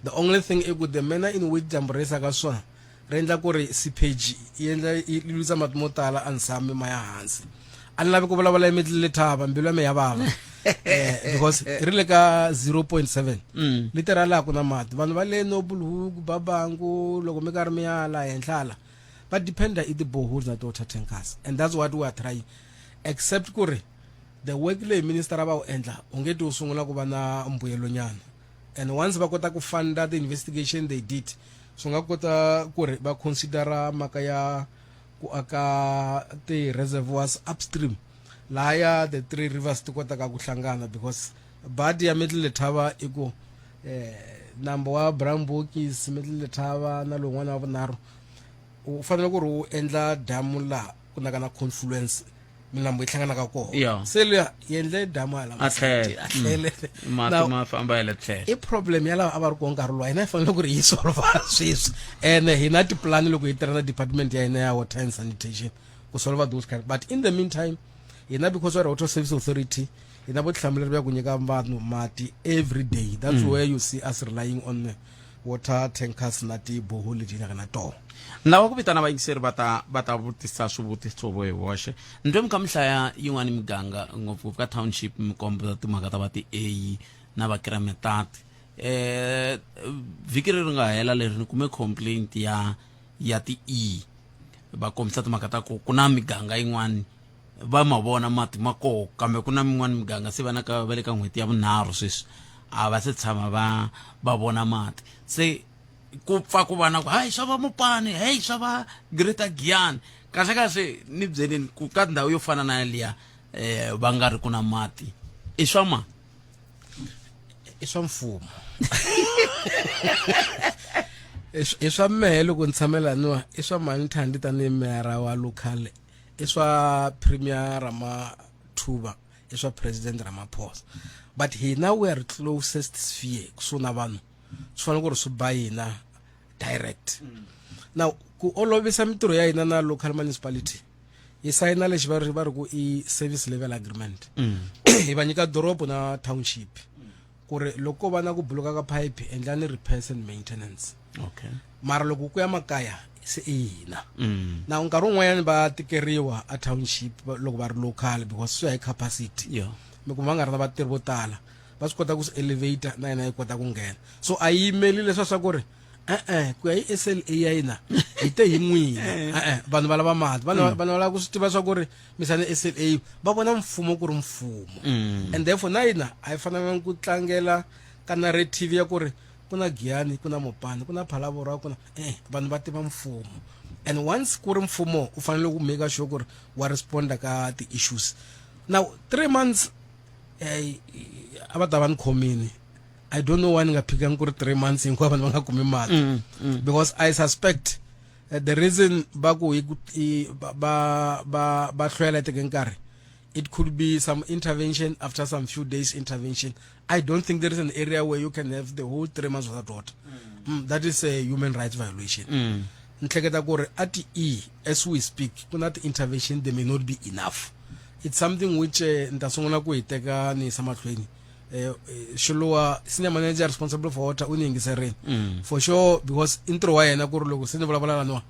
The only thing i ku the manner in which dyambu ri yisaka swona ri endla ku ri seepage yi endla yi lwisa mati mo tala a nsami ma ya hansi. A ni lavi ku vulavula hi Middle Letaba, mbilu ya mina ya vava because ri le ka 0.7 litera laha ku na mati. Vanhu va le Noble Hook Babangu loko mi karhi mi ya la henhla hala va dependa i ti-boreholes na ti-water tankers, and that's what we are trying, except ku ri the work leyi minister va wu endla u nge ti wu sungula ku va na mbuyelo nyana. And once va kota ku funda the investigation they did, swi nga kota ku ri va considera mhaka ya ku aka ti-reservoirs upstream lahaya the three rivers ti kotaka ku hlangana, because badi ya Middle Letaba i ku nambu wa Brambokis, Middle Letaba na lowun'wana wa vunharhu u fanele ku ri u endla damu laha ku naka na confluence milambu yi hlanganaka kona. Se luya yi endle damu hala A tlhelo. a tlhele. Mati Now, ma famba hi le tlhelo. I problem ya lava a va ri kona nkarhi lowu hina hi fanele ku ri yi solva sweswi, ene hi na tipulani loko hi tirha na department ya hina ya water and sanitation ku solva those kind. But in the meantime hina, because we are water service authority, hi na vutihlamuleri bya ku nyika vanhu mati every day. That's where you see us relying on water tankers na tiboholi leti hi nga na tona. Ni lava ku vitana vayingiseri va ta va ta vutisa swivutiso vo hi voxe. Ni twe mi kha mi hlaya yin'wani miganga ngopfungopfu ka township, mi komba timhaka ta va ti-A na va Kremetart. Vhiki leri nga hela leri ni kume complaint ya ya ti-E va kombisa timhaka ta ku ku na miganga yin'wani va ma vona mati ma koho, kambe ku na min'wana miganga se va na ka va le ka n'hweti ya vunharhu sweswi a va se tshama va va vona mati. Se ku pfa ku va na ku hayi swa va Mopani, hey swa va Greater Giyani. Kahle kahle ni byeleni ku ka ndhawu yo fana na yaliya va nga ri ku na mati i swa mani? I swa mfumo, i swa mehe loko ni tshame laniwa, i swa mani Thandi tanihi meyara wa local, i swa Premier Ramathuba, i swa President Ramaphosa, but hina we are closest sphere kusuhi na vanhu, swi fanele ku ri swi ba hina direct. Now ku olovisa mintirho ya hina na local municipality, hi sayina lexi va ri va ri ku i service level agreement. Hi va nyika dorobo na township ku ri loko ko va na ku buluka ka pipe, endlani repairs and maintenance. Mara loko ku ya makaya se i hina. Na nkarhi wun'wanyana va tikeriwa a township loko va ri local because swi ya hi capacity. Mi kuma va nga ri na vatirhi vo tala, va swi kota ku swi elevator na yena yi kota ku nghena. So a yimeli leswa swa ku ri e-e ku ya hi SLA ya hina hi te hi n'wina. E-e, vanhu va lava mati, vanhu vanhu va lava ku swi tiva swa ku ri misana SLA va vona mfumo ku ri mfumo. And therefore na hina a hi fanelanga ku tlangela ka narrative ya ku ri ku na Giyani, ku na Mopani, ku na Phalaborwa, ku na vanhu va tiva mfumo. And once ku ri mfumo u fanele ku make sure ku ri wa responda ka ti-issues. Now 3 months a va ta va ni khomini. I don't know why ni nga phikangi ku ri 3 months hinkwavo vanhu va nga kumi mati, because I suspect the reason va ku hi ku- i- va va va va hlwela teke nkarhi, it could be some intervention after some few days intervention. I don't think there is an area where you can have the whole 3 months without water. That is a human rights violation. Ni hleketa ku ri a ti E as we speak ku na ti-intervention they may not be enough. It's something which eh, ni ta sungula ku yi teka ni yisa mahlweni. Eh, eh, Xiluwa senior manager responsible for water u ni yingiserini. For sure because i ntirho wa yena ku ri loko se ni vulavula laniwa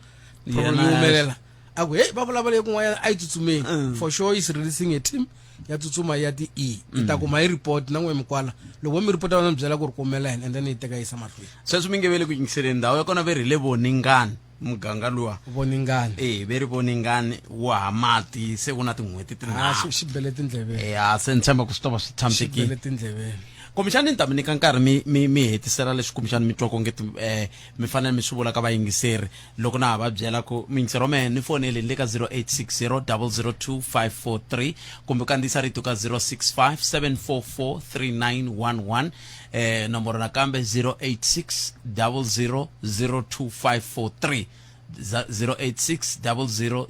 problem Yena yi humelela a ku hey va vulavula yi kun'wanyana a yi tsutsumeni. For sure is releasing a team ya tsutsuma ya ti E i ta kuma yi report na n'we mikwala loko vo mi report va mi byela ku ri kumela yini and then yi teka yi yisa mahlweni. Sweswi mi nge ve le ku yingiseleni ndhawu ya kona ve ri le Voningani muganga luwa. Voningani. Eh ve ri Voningani wa ha mati se ku na tin'hweti Ah, tinharhu. xi xi bele tindleveni. Ya se ni tshemba ku swi ta va swi Xi tshamisekile. bele tindleveni. Kumbexani ni ta mi nyika nkarhi mi mi mi hetisela leswi kumbexani mi twa onge eh mi fanele mi swi vula ka vayingiseri loko na ha va byela ku muyingiseri wa mehe ni fonele ni le ka 0860 002 543 kumbe u kandziyisa rito ka 065 744 3911 eh nomboro nakambe 086 00 02543 086 00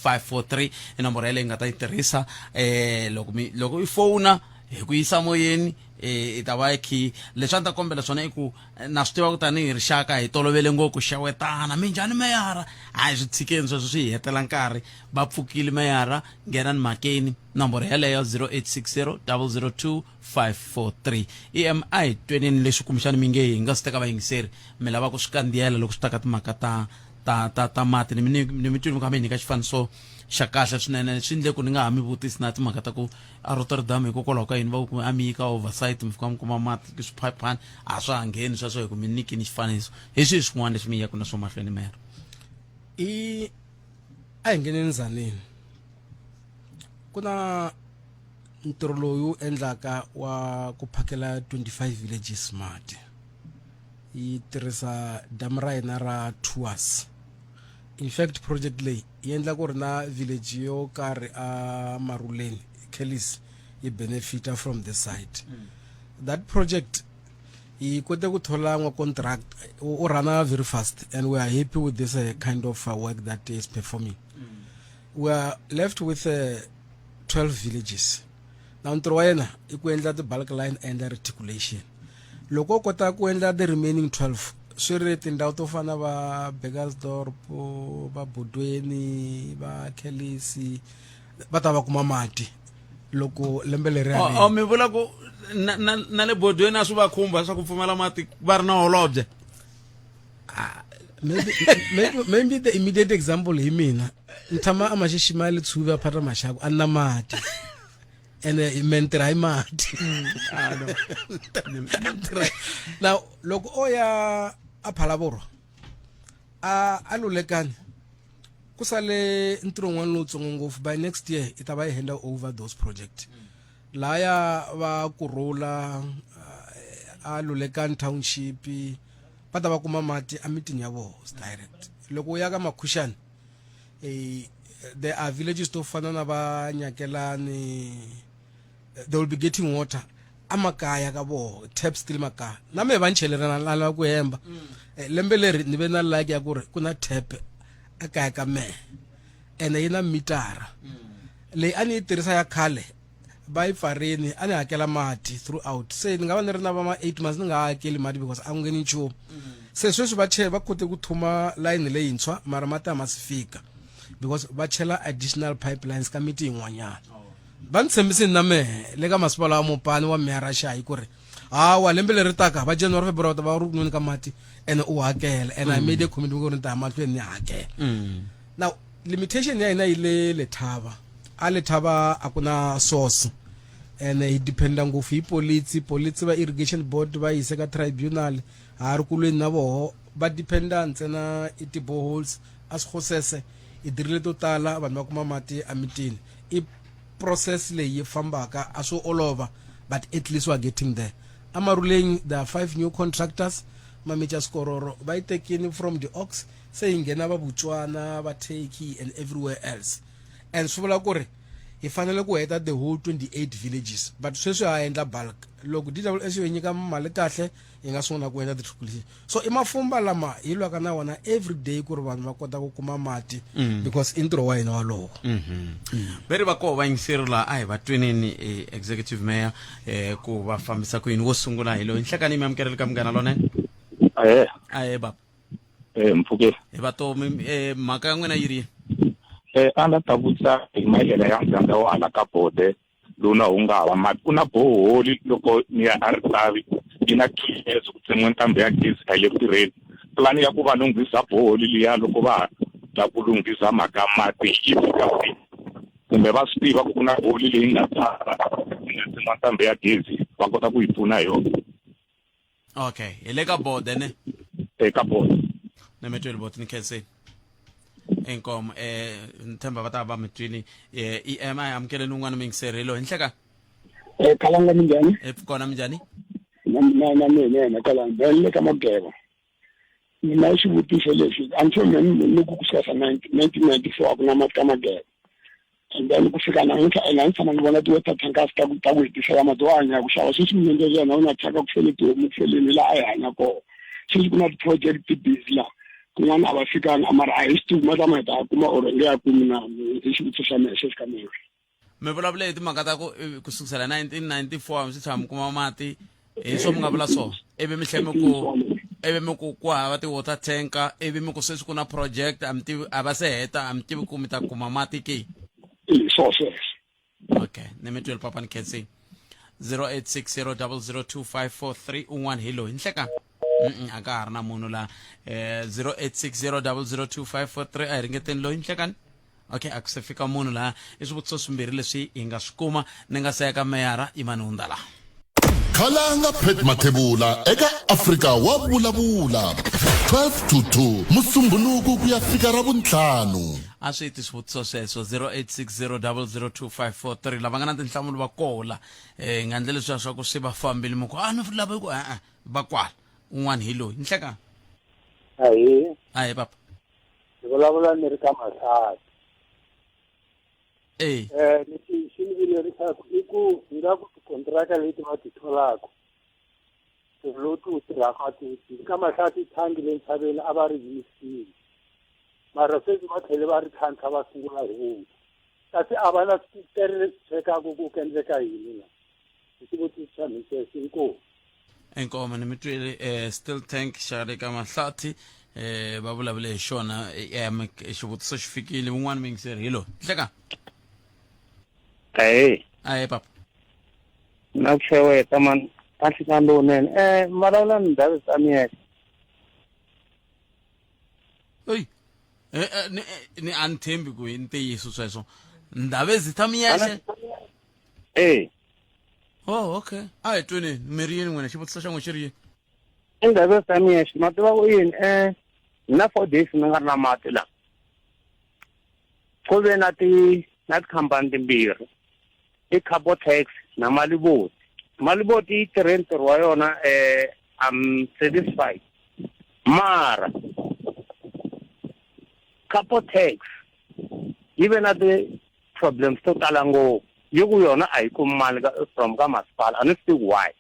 02543 i nomboro yaleyo yi nga ta yi tirhisa eh loko mi loko i fona hi ku yisa moyeni eh i ta va khi leswi a ni ta kombela swona i ku eh, na swi tiva ku tanihi rixaka hi tolovele ngopfu ku xewetana minjhani meyara hayi swi tshikeni sweswo swi hi hetela nkarhi va pfukile meyara nghenani mhakeni nomboro yaleyo 0860 002 543 em a hi tweneni leswi kumbexana mi nge hi nga swi teka vayingiseri mi lava ku swi kandziyela loko swi ta ka timhaka ta ta ta ta mati ni mi ni mi twile mi kha mi nyika xifaniso xa kahle swinene swi endle ku ni nga ha mi vutisi na timhaka ta ku a Rotterdam hikokwalaho ka yini va ku a mi yika oversight mi fika mi kuma mati swiphayiphani a swa ha ngheni sweswo hi ku mi nyikini xifaniso hi swihi swin'wana leswi mi yaka na swo mahlweni mero i a hi ngheneni ndzhanini ku na ntirho lowu wu endlaka wa ku phakela 25 villages mati yi tirhisa damu ra hina ra Tuas in fact project leyi yi endla ku ri na village yo karhi a Maruleni Kellis yi benefita from this side that project yi kote ku thola n'wa contract u rana very fast and we are happy with this kind of work that is performing we are left with 12 villages na ntirho wa yena i ku endla ti-bulk line a endla reticulation loko o kota ku endla the remaining 12 swi ri tindhawu to fana va Burgersdorp va Bodweni va Kelisi va ta va kuma mati loko lembe leri o mi vula ku na, na, na le bodweni a swi va khumba swa ku pfumala mati va ri na holobye ah, maybe, maybe, maybe the immediate example hi mina ni tshama a maxixima ya le tshuvi a phata maxaku a ni na mati ene me ni tirha hi mati ah, now loko o ya a phalaborwa a a lulekani ku sale ntirho wun'wana lowutsongo ngopfu by next year i ta va yi hand over those project laya va kurhula a lulekani township va ta va kuma mati emitini ya vona direct loko u ya ka makhuxani eh, there are villages to fana na va nyakelani they will be getting water amakaya ka voho taps ti le makaya na mehe va ni chelerana la lava ku hemba Eh, lembe leri ni ve na like ya ku ri ku na tap ekaya ka mehe ene yi na mitara leyi a ni yi tirhisa ya khale va yi pfarini a ni hakela mati throughout se ni nga va ni ri na va ma 8 months ni nga hakeli mati because a ku ngheni nchumu se sweswi va che va kote ku thuma layini leyintshwa mara mati a ma si fika because va chela additional pipelines ka miti yin'wanyana va ni tshembisini na mehe le ka masipala wa mopani wa meyara xayi ku ri hawa lembe leri taka va january february va ta va ri ku nweni ka mati ene u hakela and i made a commitment ku ri ni ta ya mahlweni ni hakela now limitation ya hina yi le lethava a lethava a ku na source ene hi dependa ngopfu hi politsi politsi va irrigation board va yise ka tribunal ha ri kulweni na voho va dependa ntsena i ti-boreholes a swigosese i dirile to tala vanhu va kuma mati emitini i process leyi yi fambaka a swo olova but at least we are getting there amaruleng there are five new contractors mameja skororo va yi tekini from the ox se yi nghena va botswana va turkey and everywhere else and swi vula ku ri hi fanele ku heta the whole 28 villages but sweswi ha endla bulk loko dws yo nyika mali kahle hi nga sungula ku endla ti-calculation so i mafumba lama hi lwaka na wona every day ku ri vanhu va kota ku kuma mati because i ntirho wa hina walowo ve ri va koho vayingiseri laha a hi va tweneni eh, executive mayor eh, ku va fambisa ku yini wo sungula hi loyi nhlekani mi amukeleli ka munghana lonene Ahee. ahe baba Eh mpfhuke. Hi vatomi eh mhaka ya n'wina yi ri yini? Eh a la ta vutisa hi mayelana ya muganga wa hala ka bode lowu na wu nga hava mati ku na boholi loko ni ya a Ritavi yi na 2 years ku tsemiwe ntambu ya gezi a yi le ku tirheni pulani ya ku va lunghisa boholi liya loko va ha la ku lunghisa mhaka mati yi fika kwihi kumbe va swi tiva ku ku na boholi leyi nga tala yi nga tsemiwa ntambu ya gezi va kota ku yi pfuna hi yona. Okay hi le ka bode ne? Eka bode. Ni mi twile boti ni khenseni. Inkomo eh ni tshemba va ta va mi twini eh EM a hi amukeleni un'wana muyingiseri hi loyi nhleka. Eh kalanga minjhani? Eh kona minjhani? Na na na mina na kalanga ni le ka Mageva. Ni na xivutiso lexi a ni sure ni ku kusuka sa 1994 a ku na mati ka Mageva. And then ku fika namuntlha ene a ni tshama ni vona ti-water tankers ta ku ta ku hi tisela mati wa hanya ku xava sweswi minenge yena u na thyaka ku fele tihomu ku feleni laha a hi hanya kona sweswi ku na ti-project ti-busy laha kun'wana a va fikanga mara a hi swi tivi mati lama hi ta kuma or nge ya kumi na i xivutiso xa mehe xexi ka mehe. Mi vulavule hi timhaka ta ku ku sukusela 1994 mi swi tshama mi kuma mati hi swo mi nga vula swona ivi mi tlhe mi ku ivi mi ku ku hava ti-water tanker ivi mi ku sweswi ku na project a mi tivi a va se heta a mi tivi ku mi ta kuma mati ke. I swo sweswo. Okay ni mi twile papa ni khensini 0860002543 un'wana hi loyi nhleka a ka ha ri na munhu laha eh 0860002543 a hi ringeteni loyi nhlekani. Okay a ku se fika munhu laha i swivutiso swimbirhi leswi hi nga swi kuma ni nga se ya ka meyara yimani hundza laha. Khalanga Pat Mathebula eka Afrika wa vulavula 12 to 2 Musumbhunuku ku ya fika Ravuntlhanu. A swi ti swivutiso sweswo 0860002543 lava nga na tinhlamulo va kola eh nga ndlela leswiya swa ku swi va fambile mi ku a ni lava ku e-e va kwala un'wana hi loyi nhleka. Ahee. Ahee papa. Ni vulavula ni ri ka Mahlati. Eh. Eh lexi xi ni vilerisaka i ku ingaku tikontiraka leti va ti tholaka ntirho lowu ti wu tirhaka a ti wu ka Mahlati thangi le ntshaveni a va ri yimisile mara sweswi va tlhele va ri tlhantlha va sungula hi vuntshwa kasi a va na switere leswi chekaka ku ku endleka yini la hi xivutiso xa mina xexo inkomu. Inkomo ni mi twile eh, still tank xa le ka Mahlathi eh, va vulavule hi xona eh, xivutiso xi fikile un'wana muyingiseri hi loyi hleka. Ahee. Ahee papa. Na ku xeweta man ka nhlikani lowunene eh vulavula ni David Amiel. Ey eh, eh, ni, ni a ni tshembi ku i ntiyiso sweswo Ndhavezitha Miyexe. Eh. Oh okay a hi tweni mi ri yini n'wina xivutiso xa n'wina xi ri yini? I Ndhavezitha Miyexe ma tiva ku yini eh ni na 4 days ni nga ri na mati la. Ku ve na ti na tikhampani timbirhi i Cabotex na Maliboti. Maliboti yi tirhe ntirho wa yona eh I'm satisfied mara Cabotex yi ve na ti problems to tala ngopfu yi ku yona a yi kumi mali ka from ka masipala a ni swi tivi why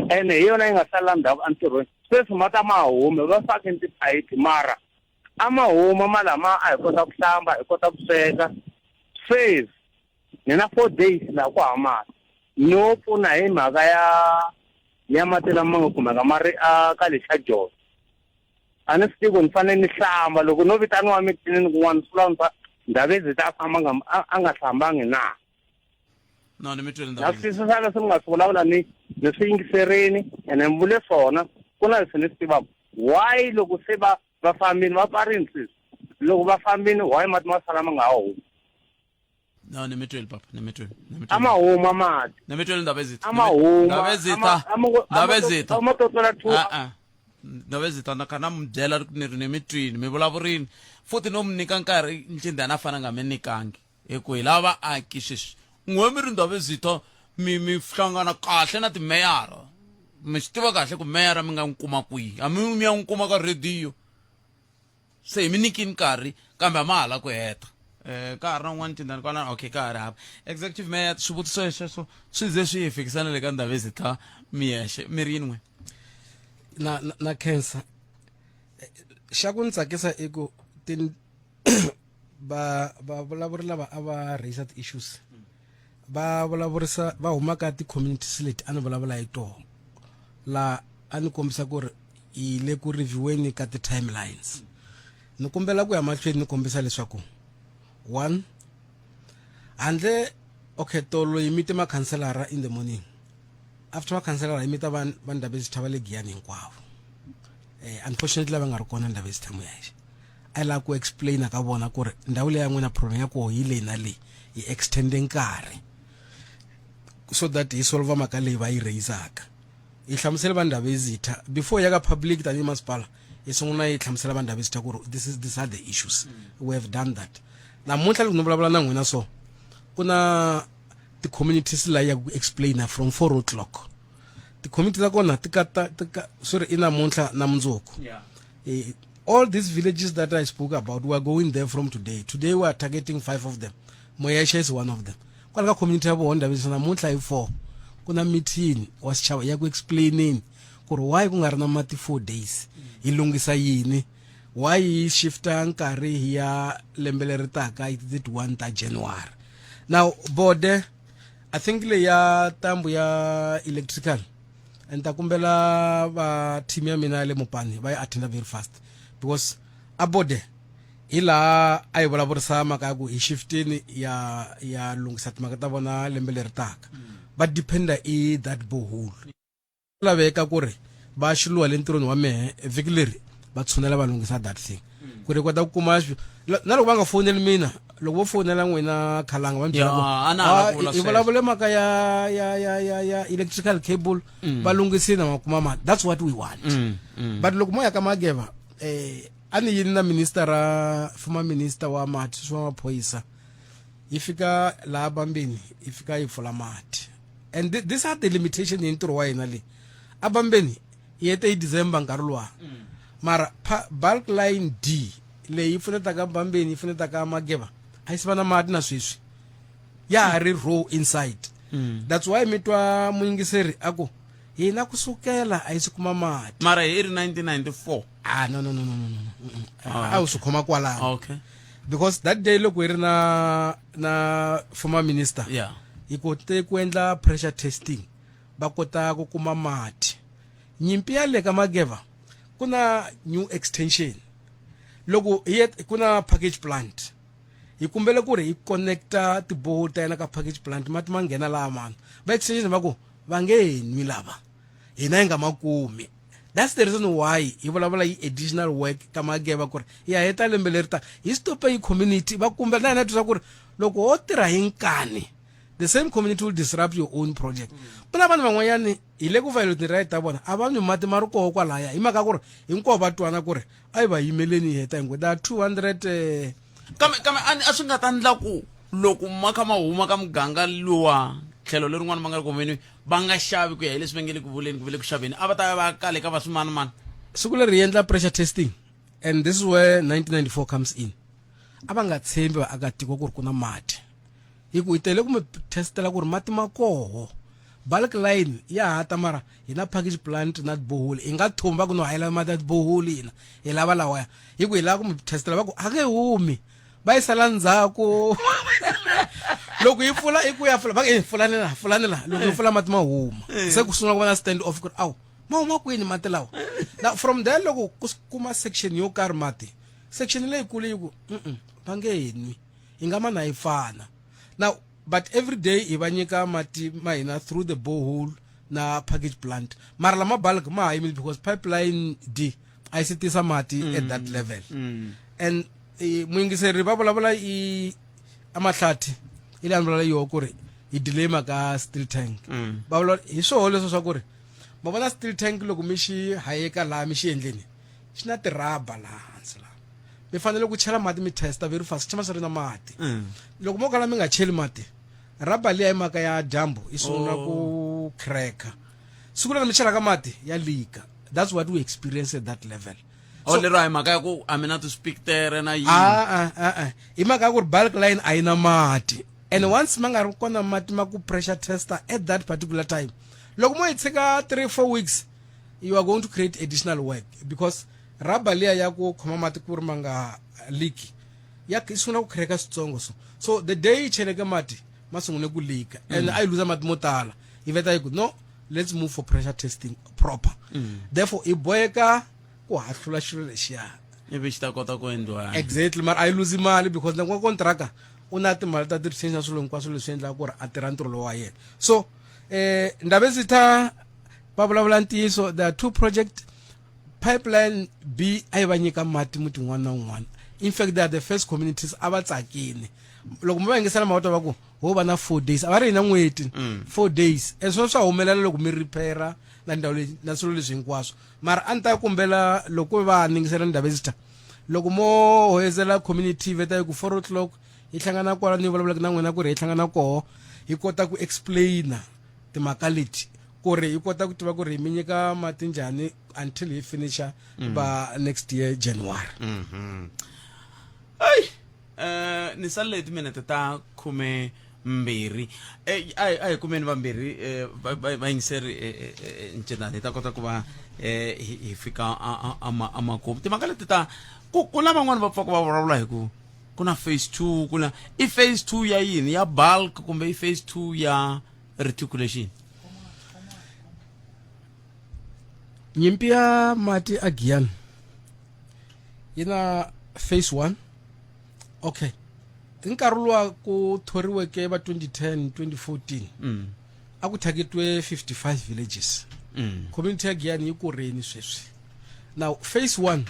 ene hi yona yi nga salela ndzhaku entirhweni sweswi mati a ma ha humi va fakini tiphayiphi mara a ma huma ma lama a hi kota ku hlamba hi kota ku sweka sweswi ni na 4 days laha ku hava mati no pfuna hi mhaka ya ya mati lama nga kumeka ma ri a ka lexa Jozi a ni swi tivi ku ni fanele ni hlamba loko no vitaniwa mitini kun'wana swi vula ni Ndhavezitha a famba nga a nga hlambangi na no ni mi twile na swi twisisa leswi mi nga swi vulavula ni ni swi yingiserini ene mi vule swona ku na leswi ni swi tivaka why loko se va va fambini va pfarini sweswi loko va fambini why mati ma sala ma nga ha humi no ni mi twile papa ni mi twile ni mi a ma huma mati ni mi twile Ndhavezitha a ma huma Ndhavezitha Ndhavezitha a ma totola two a a Ndhavezitha na kha na mi byela ni ri ni mi twile mi vulavurini futhi no mi nyika nkarhi ncindana a fana nga mi nyikangi hi ku hi lava vaaki sweswi n'we mi ri Ndhavezitha mi mi hlangana kahle na timeyara mi swi tiva kahle ku meyara mi nga n'wi kuma kwihi a mi mi ya n'wi kuma ka rhediyo se hi mi nyikini nkarhi kambe a ma ha la ku heta eh ka ha ri na un'wana tindani kwalano okay ka ha ri hava executive mayor swivutiso sweswo swi ze swi hi fikisana le ka Ndhavezitha Miyexe mi ri yini n'we na na, na khensa xa ku ni tsakisa i ku tin va va vulavuri lava a va raise ti-issues va vulavurisa va huma ka ti-communities leti a ni vulavula hi toho laha a ni kombisa ku ri hi le ku revieweni ka ti-timelines. Ni kombela ku ya mahlweni ni kombisa leswaku one handle okay tolo yi mite makhanselara in the morning after makhanselara yi mita va va Ndabezitha va le Giyani hinkwavo eh unfortunately lava nga ri kona Ndabezitha Muyexe a lava ku explaina ka vona ku ri ndhawu leyi ya n'wina problem ya koho yi leyi na leyi yi extende nkarhi so that hi solva mhaka leyi va yi raisaka hi hlamusele va Ndabezitha before ya ka public tanihi masipala yi sungula yi hlamusela va Ndabezitha ku ri this is these are the issues mm. we have done that namuntlha loko ni vulavula na n'wina so ku na ti-communities la ya ku explaina from 4 o'clock ti-community ta kona ti kata ti ka swi ri i namuntlha na mundzuku yeah. eh, all these villages that i spoke about we are going there from today today we are targeting five of them moyesha is one of them kwala ka community ya voho ndabezitha namuntlha hi 4 ku na meeting wa setšhaba ya ku explaineni ku ri why ku nga ri na mati 4 days hi lunghisa yini why yi shifta nkarhi hi ya lembe leri taka hi ti 31 ta January now bode i think leyi ya tambu ya electrical and ta kumbela va team ya mina ya le mopani va yi attenda very fast because a bode hi laha a yi vulavurisa mhaka ya ku hi shiftini ya ya lunghisa timhaka ta vona lembe leri taka va dependa i that borehole laveka ku ri va xiluwa le ntirhweni wa mehe vhiki leri va tshunela va lunghisa that thing ku ri kota ku kuma na loko va nga foneli mina loko vo fonela n'wina khalanga va mi byela ku, Ya, a na ha "Ah, vula hi sweswo." vulavule mhaka ya ya ya ya ya electrical cable va lunghisile ma kuma mali that's what we want but loko mo ya ka mageva eh a ni yini na minister ra former minister wa mati sweswi wa maphorisa yi fika laha bambini yi fika yi pfula mati and th these are the limitation hi ntirho wa hina leyi a bambeni yi hete hi december nkarhi luwa mara bulk line d leyi yi pfunetaka bambeni yi pfunetaka mageva a yi siva na mati na sweswi ya ha ri raw inside that's why mi twa muyingiseri a ku hina kusukela a yi si kuma mati mara hi ri 1994 ah no no no no no no Mm-mm. Ah, a wu swi khoma kwalano okay because that day loko hi ri na na former minister yeah hi kote ku endla pressure testing va kota ku kuma mati nyimpi ya le ka mageva ku na new extension loko hi ku na package plant hi kumbele ku ri hi connecta tiboho ta yena ka package plant mati ma nghena laha mani va extension va ku va nge nwi lava hina hi nga ma kumi that's the reason why hi vulavula hi additional work ka mageva ku ri hi ya heta lembe leri ta hi stope hi community va kumbe na hina twisisa ku ri loko ho tirha hi nkani the same community will disrupt your own project ku na vanhu van'wanyani hi le ku violating right ta vona a va nwi mati ma ri koho kwalaya hi mhaka ku ri hinkwavo va twana ku ri a yi va yimeleni hi heta hinkwayo da 200 eh, kambe kambe a a swi nga ta ndla ku loko ma kha ma huma ka muganga luwa tlhelo lerin'wana ma nga ri kumeni va nga xavi ku ya hi leswi va nge le ku vuleni ku ve le ku xaveni a va ta va kale ka va swimanimani siku leri hi endla pressure testing and this is where 1994 comes in a va nga tshembi vaakatiko ku ri ku na mati hi ku hi tele ku mi testela ku ri mati ma koho bulk line ya hata mara hi na package plant na tiboholi hi nga thumba ku no hayela mati ya tiboholi hina hi lava lawaya hi ku hi lava ku mi testela va ku a nge humi va yi sala ndzhaku loko yi pfula i ku ya pfula va ku pfulani la pfulani la loko yi pfula mati ma huma se ku sungula ku va na stand off ku ri awu ma huma kwini mati lawa na from there loko ku kuma section yo karhi mati section leyikulu yi ku va nge nwi yi nga mana yi fana now but every day hi va nyika mati ma hina through the borehole na package plant mara lama bulk ma ha yimile because pipeline d a yi si tisa mati mm. at that level mm. and eh, muyingiseri va vulavula i amahlathi i leyi a ni vulavula yoho ku ri hi delay mhaka steel tank mm. va vulavula hi swoho leswo swa ku ri ma vona steel tank loko mi xi hayeka laha mi xi endleni xi na tirhaba laha hansi laha mi fanele ku chela mati mi testa very fast tshama swi ri na mati mm. loko mo kala mi nga cheli mati rhaba liya hi mhaka ya dyambu yi sungula oh. ku cracker siku leri mi chelaka mati ya leaka that's what we experience at that level so, lero a hi mhaka ya ku a mi na tispiktere na yini a a a hi mhaka ya ku ri bulk line a yi na mati and once ma nga ri kona mati ma ku pressure tester at that particular time loko mo yi tshika 3 4 weeks you are going to create additional work because rubber liya ya ku khoma mati ku ri ma nga leaki ya yi sungula ku crack switsongo so so the day yi cheleke mati ma sungule ku leaka and a yi luza mati mo tala yi veta yi ku no let's move for pressure testing proper mm. therefore i boheka ku hahlula xilo lexiya ivi xi ta kota ku endliwa exactly mara a yi luzi mali because loko wa kontraka u na timali ta ti-retention na swilo hinkwaswo leswi endlaka ku ri a tirha ntirho lowu wa yena so eh ndabezitha va vulavula ntiyiso there are two project pipeline b a yi va nyika mati muti wun'wana na wun'wana in fact they are the first communities a va tsakini loko mi va yingisela mavito va ku ho va na four days a va ri hina n'hweti mm. four days and swona swa humelela loko mi repaira na ndhawu leyi na swilo leswi hinkwaswo mara a ni ta kombela loko va ningisela ndabezitha loko mo hoyezela community veta yi ku four o'clock hi hlangana kwala ni vulavulaka na n'wina ku ri hi hlangana koho hi kota ku explaina timhaka leti ku ri hi kota ku tiva ku ri mi nyika mati njhani until hi finisha mm. va next year January mm -hmm. Ay eh ni salele timinete ta khume mbirhi eh, a hi kumeni vambirhi eh, vayingiseri eh, ncinani hi ta kota ku va hi fika amakumu timhaka leti ta ku na van'wani va pfaka va vulavula hi ku ku na phase 2 ku na i phase 2 ya yini ya bulk kumbe i phase 2 ya reticulation nyimpi ya mati a giyani yi na phase 1 okay hi nkarhi luwa ku thoriweke va 2010 2014 mm. a ku targetiwe 55 villages mm. community ya giyani yi kureni sweswi now phase 1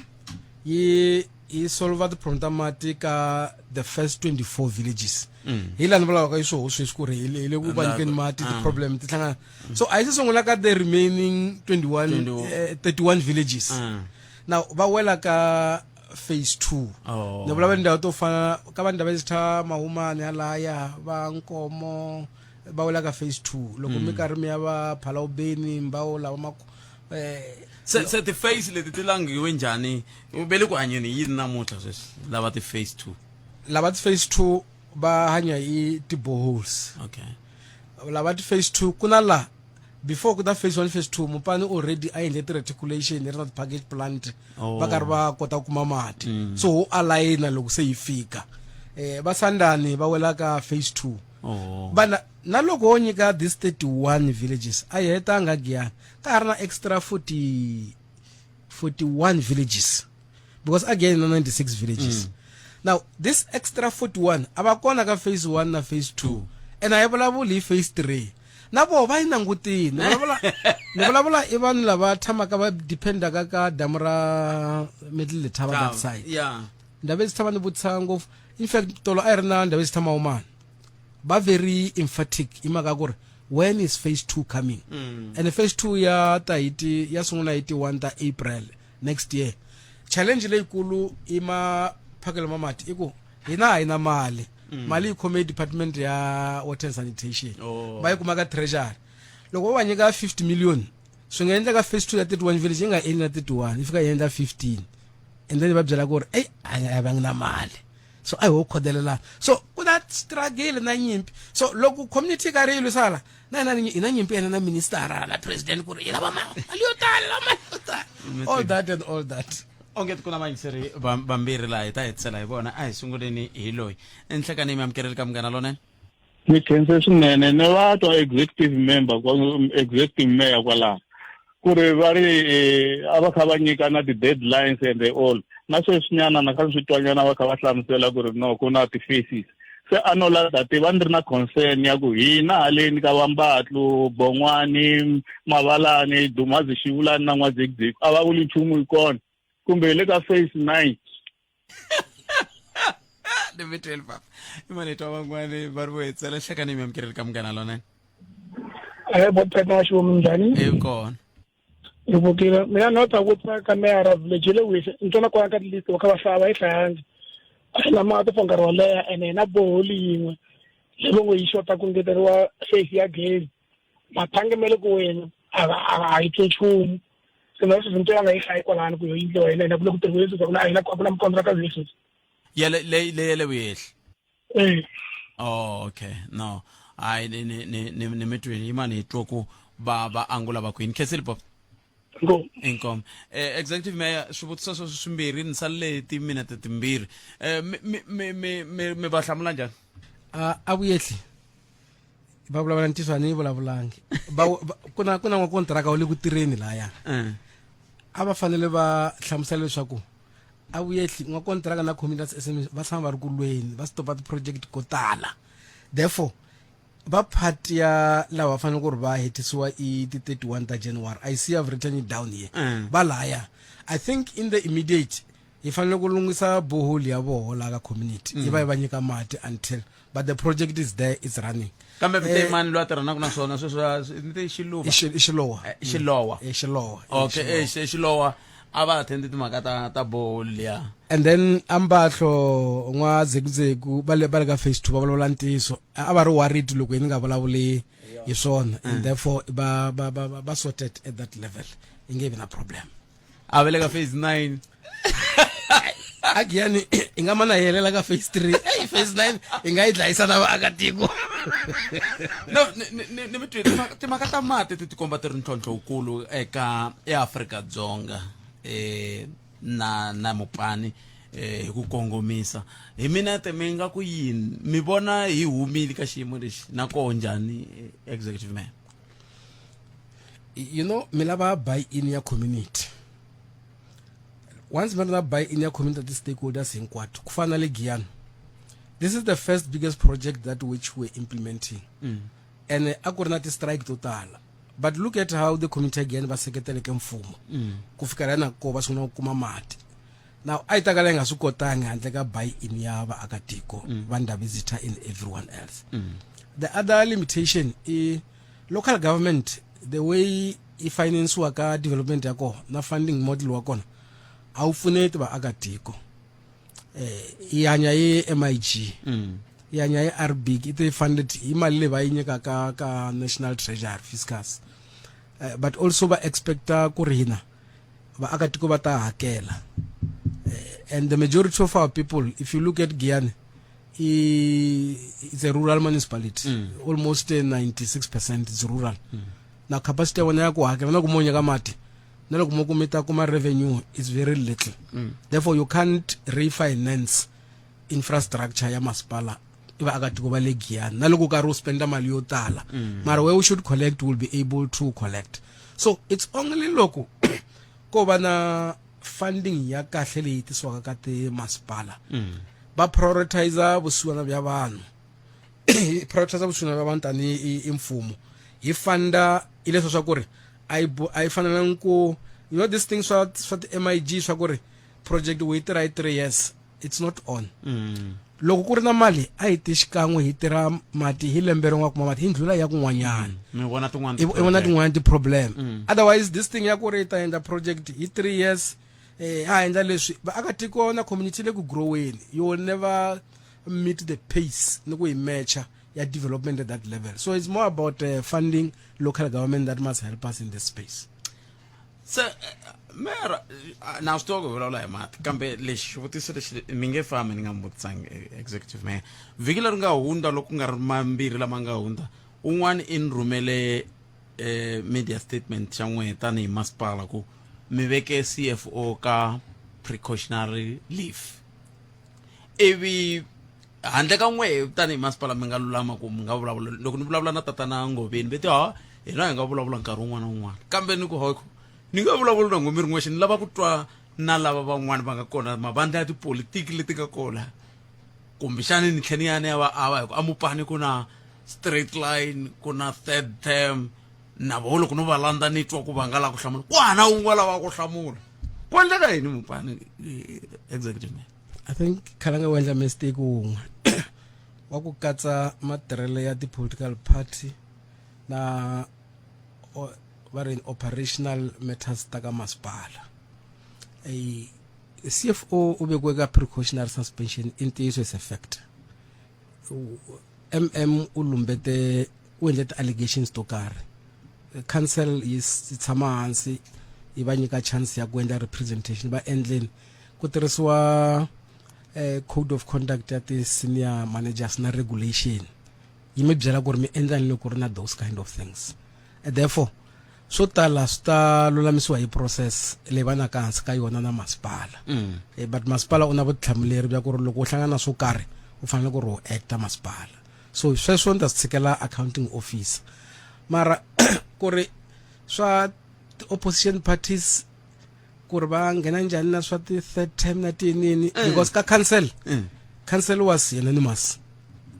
yi yi solva ti-problem ta mati ka the first 24 villages mm. hi laha ni vulavulaka hi swoho sweswi ku ri hi le ku va nyikeni mati ah. ti-problem ti hlangana mm. so a yi se sungula ka the remaining 21 eh, 31 villages ah. now va wela ka phase 2 oh. ni vulavula tindhawu to fana ka vanhu lava zitha mahumani halaya va nkomo va wela ka phase 2 loko mi mm. karhi mi ya va phalawubeni mbawu lava eh, se se ti-face leti ti langiwe njhani ve le ku hanyeni yini namuntlha sweswi lava ti-face two lava ti-face two va hanya hi ti-boreholes okay lava ti-face two ku na la before ku ta phase one phase two mupani already a endle ti-reticulation yi ri na ti-package plant oh. va karhi va kota ku kuma mati mm. so ho alayina loko se yi fika eh va sandani va wela ka phase two oh. vana na loko wo nyika this 31 villages a yi hetanga giyani ka ha ri na extra 40 41 villages because again na 96 villages mm. now this extra 41 a va kona ka phase 1 na phase 2 and a yi vulavuli hi phase 3 na voho va yi langutini ni vulavula ni vulavula i vanhu lava tshamaka va dependaka ka damu ra middle lethaba that side yeah ndhawu ezi tshama ni vutisa ngopfu in fact tolo a yi ri na ndhawu ezi tshama wumani va very emphatic hi mhaka ku ri when is phase 2 coming mm. and phase 2 ya ta hi ti ya sungula hi ti 1 ta april next year challenge leyikulu i maphakelo ma mati i ku hina a hi na mali mm. mali yi khome department ya water and sanitation oh. va yi kuma ka treasury loko va va nyika 50 million swi nga endleka phase 2 ya 31 village yi nga endli na 31 yi fika yi endla 15 and then va byela ku ri ei a va ngi na mali so a hi ho khodelelana so ku na struggle na nyimpi so loko community yi karhi yi lwisana na hina hi na nyimpi yena na minister na president ku ri hi lava mali yo tala mali yo tala all that and all that onge ku na vayingiseri vambirhi laha hi ta hetisela hi vona a hi sunguleni hi loyi enhlekani mi amukeleli ka munghana lonene ni khense swinene ni va twa executive member executive mayor kwalaho ku ri va ri eh, a va kha va nyika na ti-deadlines and the all na sweswinyana na kha ni swi twanyana va kha va hlamusela ku ri no ku na ti-faces se a no la ta tiva ni ri na concern ya ku hina haleni ka vambatlu bon'wani mavalani dumazi xivulani na n'wadzekudzeku a va vuli nchumu yi kona kumbe hi le ka face nine ni mi tweli papa i manetwa van'wani va ri vo hetsela hlekani mi amukeleli ka munghana lonene Eh, bo Pheta Xivumi njhani? Hi kona. Hi vukile. Mina no ta vutisa ka meyara village le wisi ni twana kwala ka list va kha va hlaya va yi hlayangi. A hi na mati for nkarhi wo leha ene hi na boholi yin'we leyi va ngo yi xota ku ngeteriwa face ya gezi. Mathangi ma le ku weni a va a hi twi nchumu. Se na sweswi nto ya nga yi hlayi kwalano ku yo yi endliwa yini ene ku le ku tirhiweni sweswi a ku na a hi na a ku na mikontraka sweswi. Ya le le le ya le vuyehli. Eh. Oh, okay. No. Hayi ni ni ni ni ni mi twini yimani hi twa ku va va angula va kwini. Khensile papa. Inkomu. Inkomu. Eh executive mayor swivutiso sweswo swimbirhi ni salele timinete timbirhi. Eh mi mi mi mi mi va hlamula njhani? A a vuyehli. Va vulavula ntiyiso a ni yi vulavulangi. Va ku na ku na n'wakontiraka wa le ku tirheni laya. A va fanele va hlamusela leswaku a vuyehli n'wakontiraka na community SMS va tshama va ri ku lweni va stopa ti-project ko tala. Therefore va part ya lava va fanele ku ri va hetisiwa i ti 31 ta January. I see I've written it down here. Va laya. I think in the immediate hi fanele ku lunghisa borehole ya voho laha ka community yi va yi va nyika mati until but the project is there it's running kambe mi te mani loyi a tirhanaka na swona sweswo ni te xiluva I Xilowa. Xilowa. Xilowa. Okay Xilowa. Xilowa a va attend timhaka ta ta borehole liya and then ambahlo n'wa dzekudzeku va le va le ka phase 2 va vulavula ntiyiso a va ri worried loko hi ni nga vulavuli hi swona and therefore va va va va- va sorted at that level yi nge vi na problem a va le ka phase 9 agiyani hi nga mana hi helela ka phase 3 Ey, phase 9 hi nga yi dlayisa na vaakatiko no ni- ni ni mi twile timhaka ta mati ti tikomba ti ri ntlhontlho wukulu eka eAfrika-Dzonga na na mupani hi ku kongomisa hi minete mi nga ku yini mi vona hi humile ka xiyimo lexi na koho njhani executive mayor you know mi lava buy in ya community once mi ri na buy in ya community ti stakeholders hinkwato ku fana na le Giyani this is the first biggest project that which we're implementing and a ku ri na ti-strike to tala but look at how the community again va seketeleke mfumo ku fikela na ko va sungula ku kuma mati now a yi ta kala yi nga swi kotangi handle ka buy in ya vaakatiko va Ndabezitha and everyone else the other limitation i local government the way yi finansiwa ka development ya kona na funding model wa kona a wu pfuneti vaakatiko yi hanya hi MIG yi hanya hi RB i ti funded hi mali leyi va yi nyikaka ka National Treasury fiscus but also va expecta ku ri hina vaakatiko va ta hakela and the majority of our people if you look at Giyani it's a rural municipality almost 96% is rural na capacity ya vona ya ku hakela na ku mo nyika mati na loko mo kumita kuma revenue is very little therefore you can't refinance infrastructure ya masipala i vaakatiko va le Giyani na loko u karhi u spenda mali yo tala mara where we should collect will be able to collect so it's only loko ko va na funding ya kahle leyi tisiwaka ka timasipala va prioritize vusiwana bya vanhu prioritize vusiwana bya vanhu tanihi i mfumo hi funda i leswi swa ku ri a yi a yi fanelangi ku you know this thing swa swa ti-MIG swa ku ri project wu yi tirha hi 3 years it's not on loko ku ri na mali a hi ti xikan'we hi tirha mati hi lembe rin'we kuma mati hi ndlhula ya kun'wanyana mi vona tin'wana i vona tin'wana ti-problem otherwise this thing ya ku ri hi ta endla project hi 3 years ha endla leswi vaakatiko na community le ku groweni you will never meet the pace ni ku yi matcha ya development at that level so it's more about funding local government that must help us in this space se mera na swi tiva ku hi vulavula hi mati kambe lexi xivutiso lexi mi nge fambi ni nga mi vutisangi executive mayor vhiki leri nga hundza loko ku nga ri mambirhi lama nga hundza un'wana i ni rhumele media statement xa n'wehe tanihi masipala ku mi veke CFO ka precautionary leave ivi handle ka n'wehe tanihi masipala mi nga lulama ku mi nga vulavula loko ni vulavula na tatana Ngoveni ve ti ha hina hi nga vulavula nkarhi wun'wana na wun'wana kambe ni ku hoko ni nga vulavuli na n'we mi ri n'wexe ni lava ku twa na lava van'wana va nga kona mavandla ya tipolitiki leti nga kona kumbexani ni tlhela ni ya ni ya va ava hi ku amupani ku na straight line ku na third term na voho loko no va landza ni twa ku va nga lava ku hlamula ku hana wun'we lava ku hlamula ku endleka yini mupani executive mayor I think khalanga u endla mistake wun'we wa ku katsa matirhelo ya ti-political party na va ri operational matters ta ka masipala CFO u vekiwe ka precautionary suspension i ntiyiso is a fact MM u lumbete u endle ti-allegations to karhi council yi tshama hansi yi va nyika chance ya ku endla representation va endleni ku tirhisiwa code of conduct ya ti-senior managers na regulation yi mi byela ku ri mi endla ni loko ku ri na those kind of things therefore swo tala swi ta lulamisiwa hi process leyi va naka hansi ka yona na masipala but masipala u na vutihlamuleri bya ku ri loko u hlangana na swo karhi u fanele ku ri u acta masipala So sweswo ni ta swi tshikela accounting officer. Mara ku ri swa ti-opposition parties ku ri va nghena njhani na swa ti-third term na tiyinini because ka council council was unanimous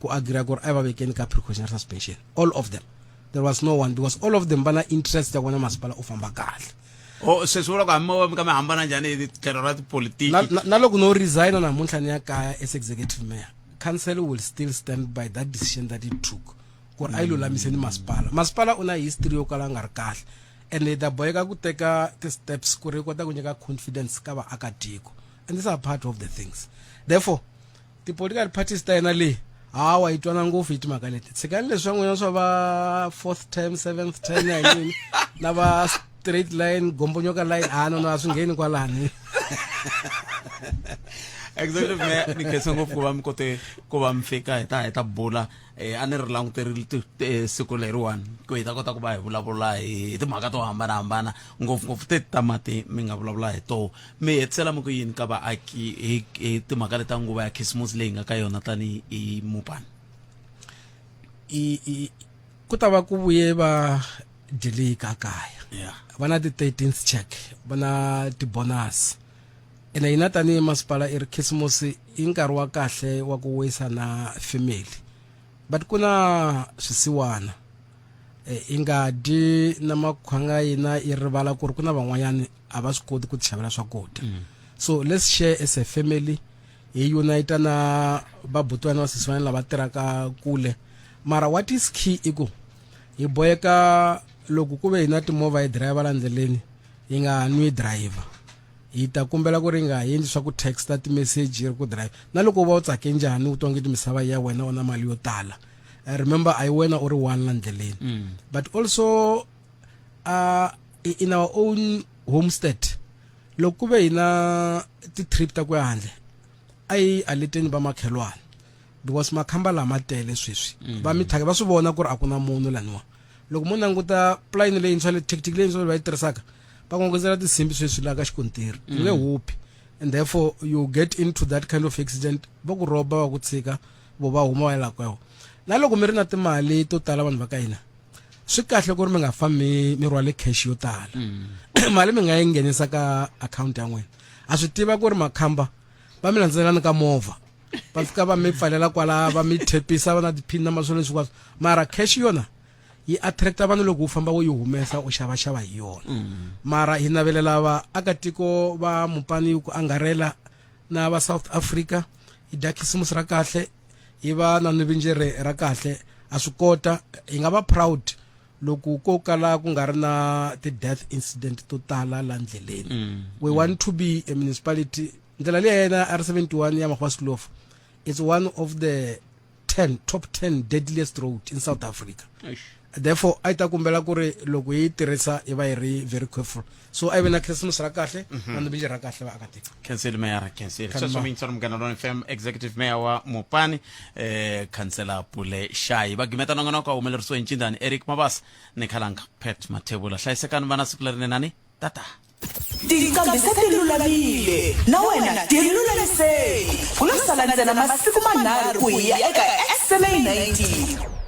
ku agree ku ri a va vekeni ka precautionary suspension all of them there was no one because all of them va na interest ya ku vona masipala u famba kahle o se swi vula ku hambi mo mi ka mi hambana njhani hi tlhelo ra tipolitiki na, na, na loko no resigna namuntlha ni ya kaya as executive mayor council will still stand by that decision that it took ku ri a yi lulamiseni masipala masipala u na history yo kala a nga ri kahle and hi ta boheka ku teka ti-steps ku ri hi kota ku nyika confidence ka vaakatiko and these are part of the things therefore ti-political parties ta yena leyi hawa yi twana ngopfu hi timhaka leti tshikani leswi swa n'wina swa va fourth term seventh term ya yini na va straight line gombonyoka line ha no no a swi ngheni kwalani executive mayor ni khensa ngopfu ku va mi kote ku va mi fika hi ta hi ta bula eh, a ni ri languterile eh, siku leriwani ku hi ta kota ku va hi vulavula hi timhaka to hambanahambana ngopfungopfu teti ta mati mi nga vulavula hi toho mi hetisela mi ku yini ka vaaki hi hi timhaka leta nguva ya khisimusi leyi nga ka yona tanihi hi mupani i, i ku ta va ku vuye va dilika kaya yeah. va na ti-13th check va na ti-bonus ene hina tanihi masipala i ri khisimusi i nkarhi wa kahle wa ku wisa na family but ku na swisiwana i nga dyi na makhwanga yina yi rivala ku ri ku na van'wanyani a va swi koti ku ti xavela swakudya mm. so let's share as a family hi unite na vabuti na vasisi lava tirhaka kule mara what is key i ku hi boheka loko ku ve hi na timovha hi driver la ndleleni hi nga nwi driver hi ta kombela ku ri nga endli swa ku texta ti-message ri ku drive na loko u va u tsake njhani u twa nge misava ya wena u na mali yo tala remember a yi wena u ri one la ndleleni mm. but also in our own homestead loko ku ve hi na ti-trip ta ku ya handle a yi aleteni va makhelwani because makhamba lama tele sweswi mm. va mithaka va swi vona ku ri a ku na munhu laniwa loko mo languta playini leyintshwa le tactic leyintshwa va yi tirhisaka va kongozela tinsimbi sweswi laha ka xikontiri u nge hupi and therefore you get into that kind of accident va ku rhoba va ku tshika vo va huma va ya laha kweho na loko mi ri na timali to tala vanhu va ka hina swi kahle ku ri mi nga fambi mi rhwale cash yo tala mm. mali mi nga yi nghenisa ka akhawunti ya n'wina a swi tiva ku ri makhamba va mi landzelelani ka movha va fika va mi pfalela kwala va mi thepisa va na tiphini na maswilo leswi mara cash yona yi attracta vanhu loko u famba u yi humesa u xavaxava hi yona mm. mara hi navelela vaakatiko va mupani ku angarhela na va South Africa hi dya khisimusi ra kahle hi va na nivinjere ra kahle a swi kota hi nga va proud loko ko kala ku nga ri na ti-death incident to tala la ndleleni mm. we mm. want to be a municipality ndlela leyi ya yena R71 ya Makhwasilofu it's one of the 10 top 10 deadliest road in South Africa Eish. Therefore a yi ta kumbela ku ri loko hi yi tirhisa yi va yi ri very careful so a yi ve na christmas ra kahle na nubinji ra kahle vaakatiko khanseli meyara khanseli sweswo miyingiseri munghana lona fm executive mayor wa mopani eh khansela pule shayi va gimeta nongonoko a humelerisiwe hi ncindani eric mabasa ni khalanga pat mathebula hlayisekani vana siku lerinenani tata Tinqambi se ti lulamile, na wena ti lulamiseli. Ku lo sala ntsena masiku manharhu ku hi ya eka SMA 19.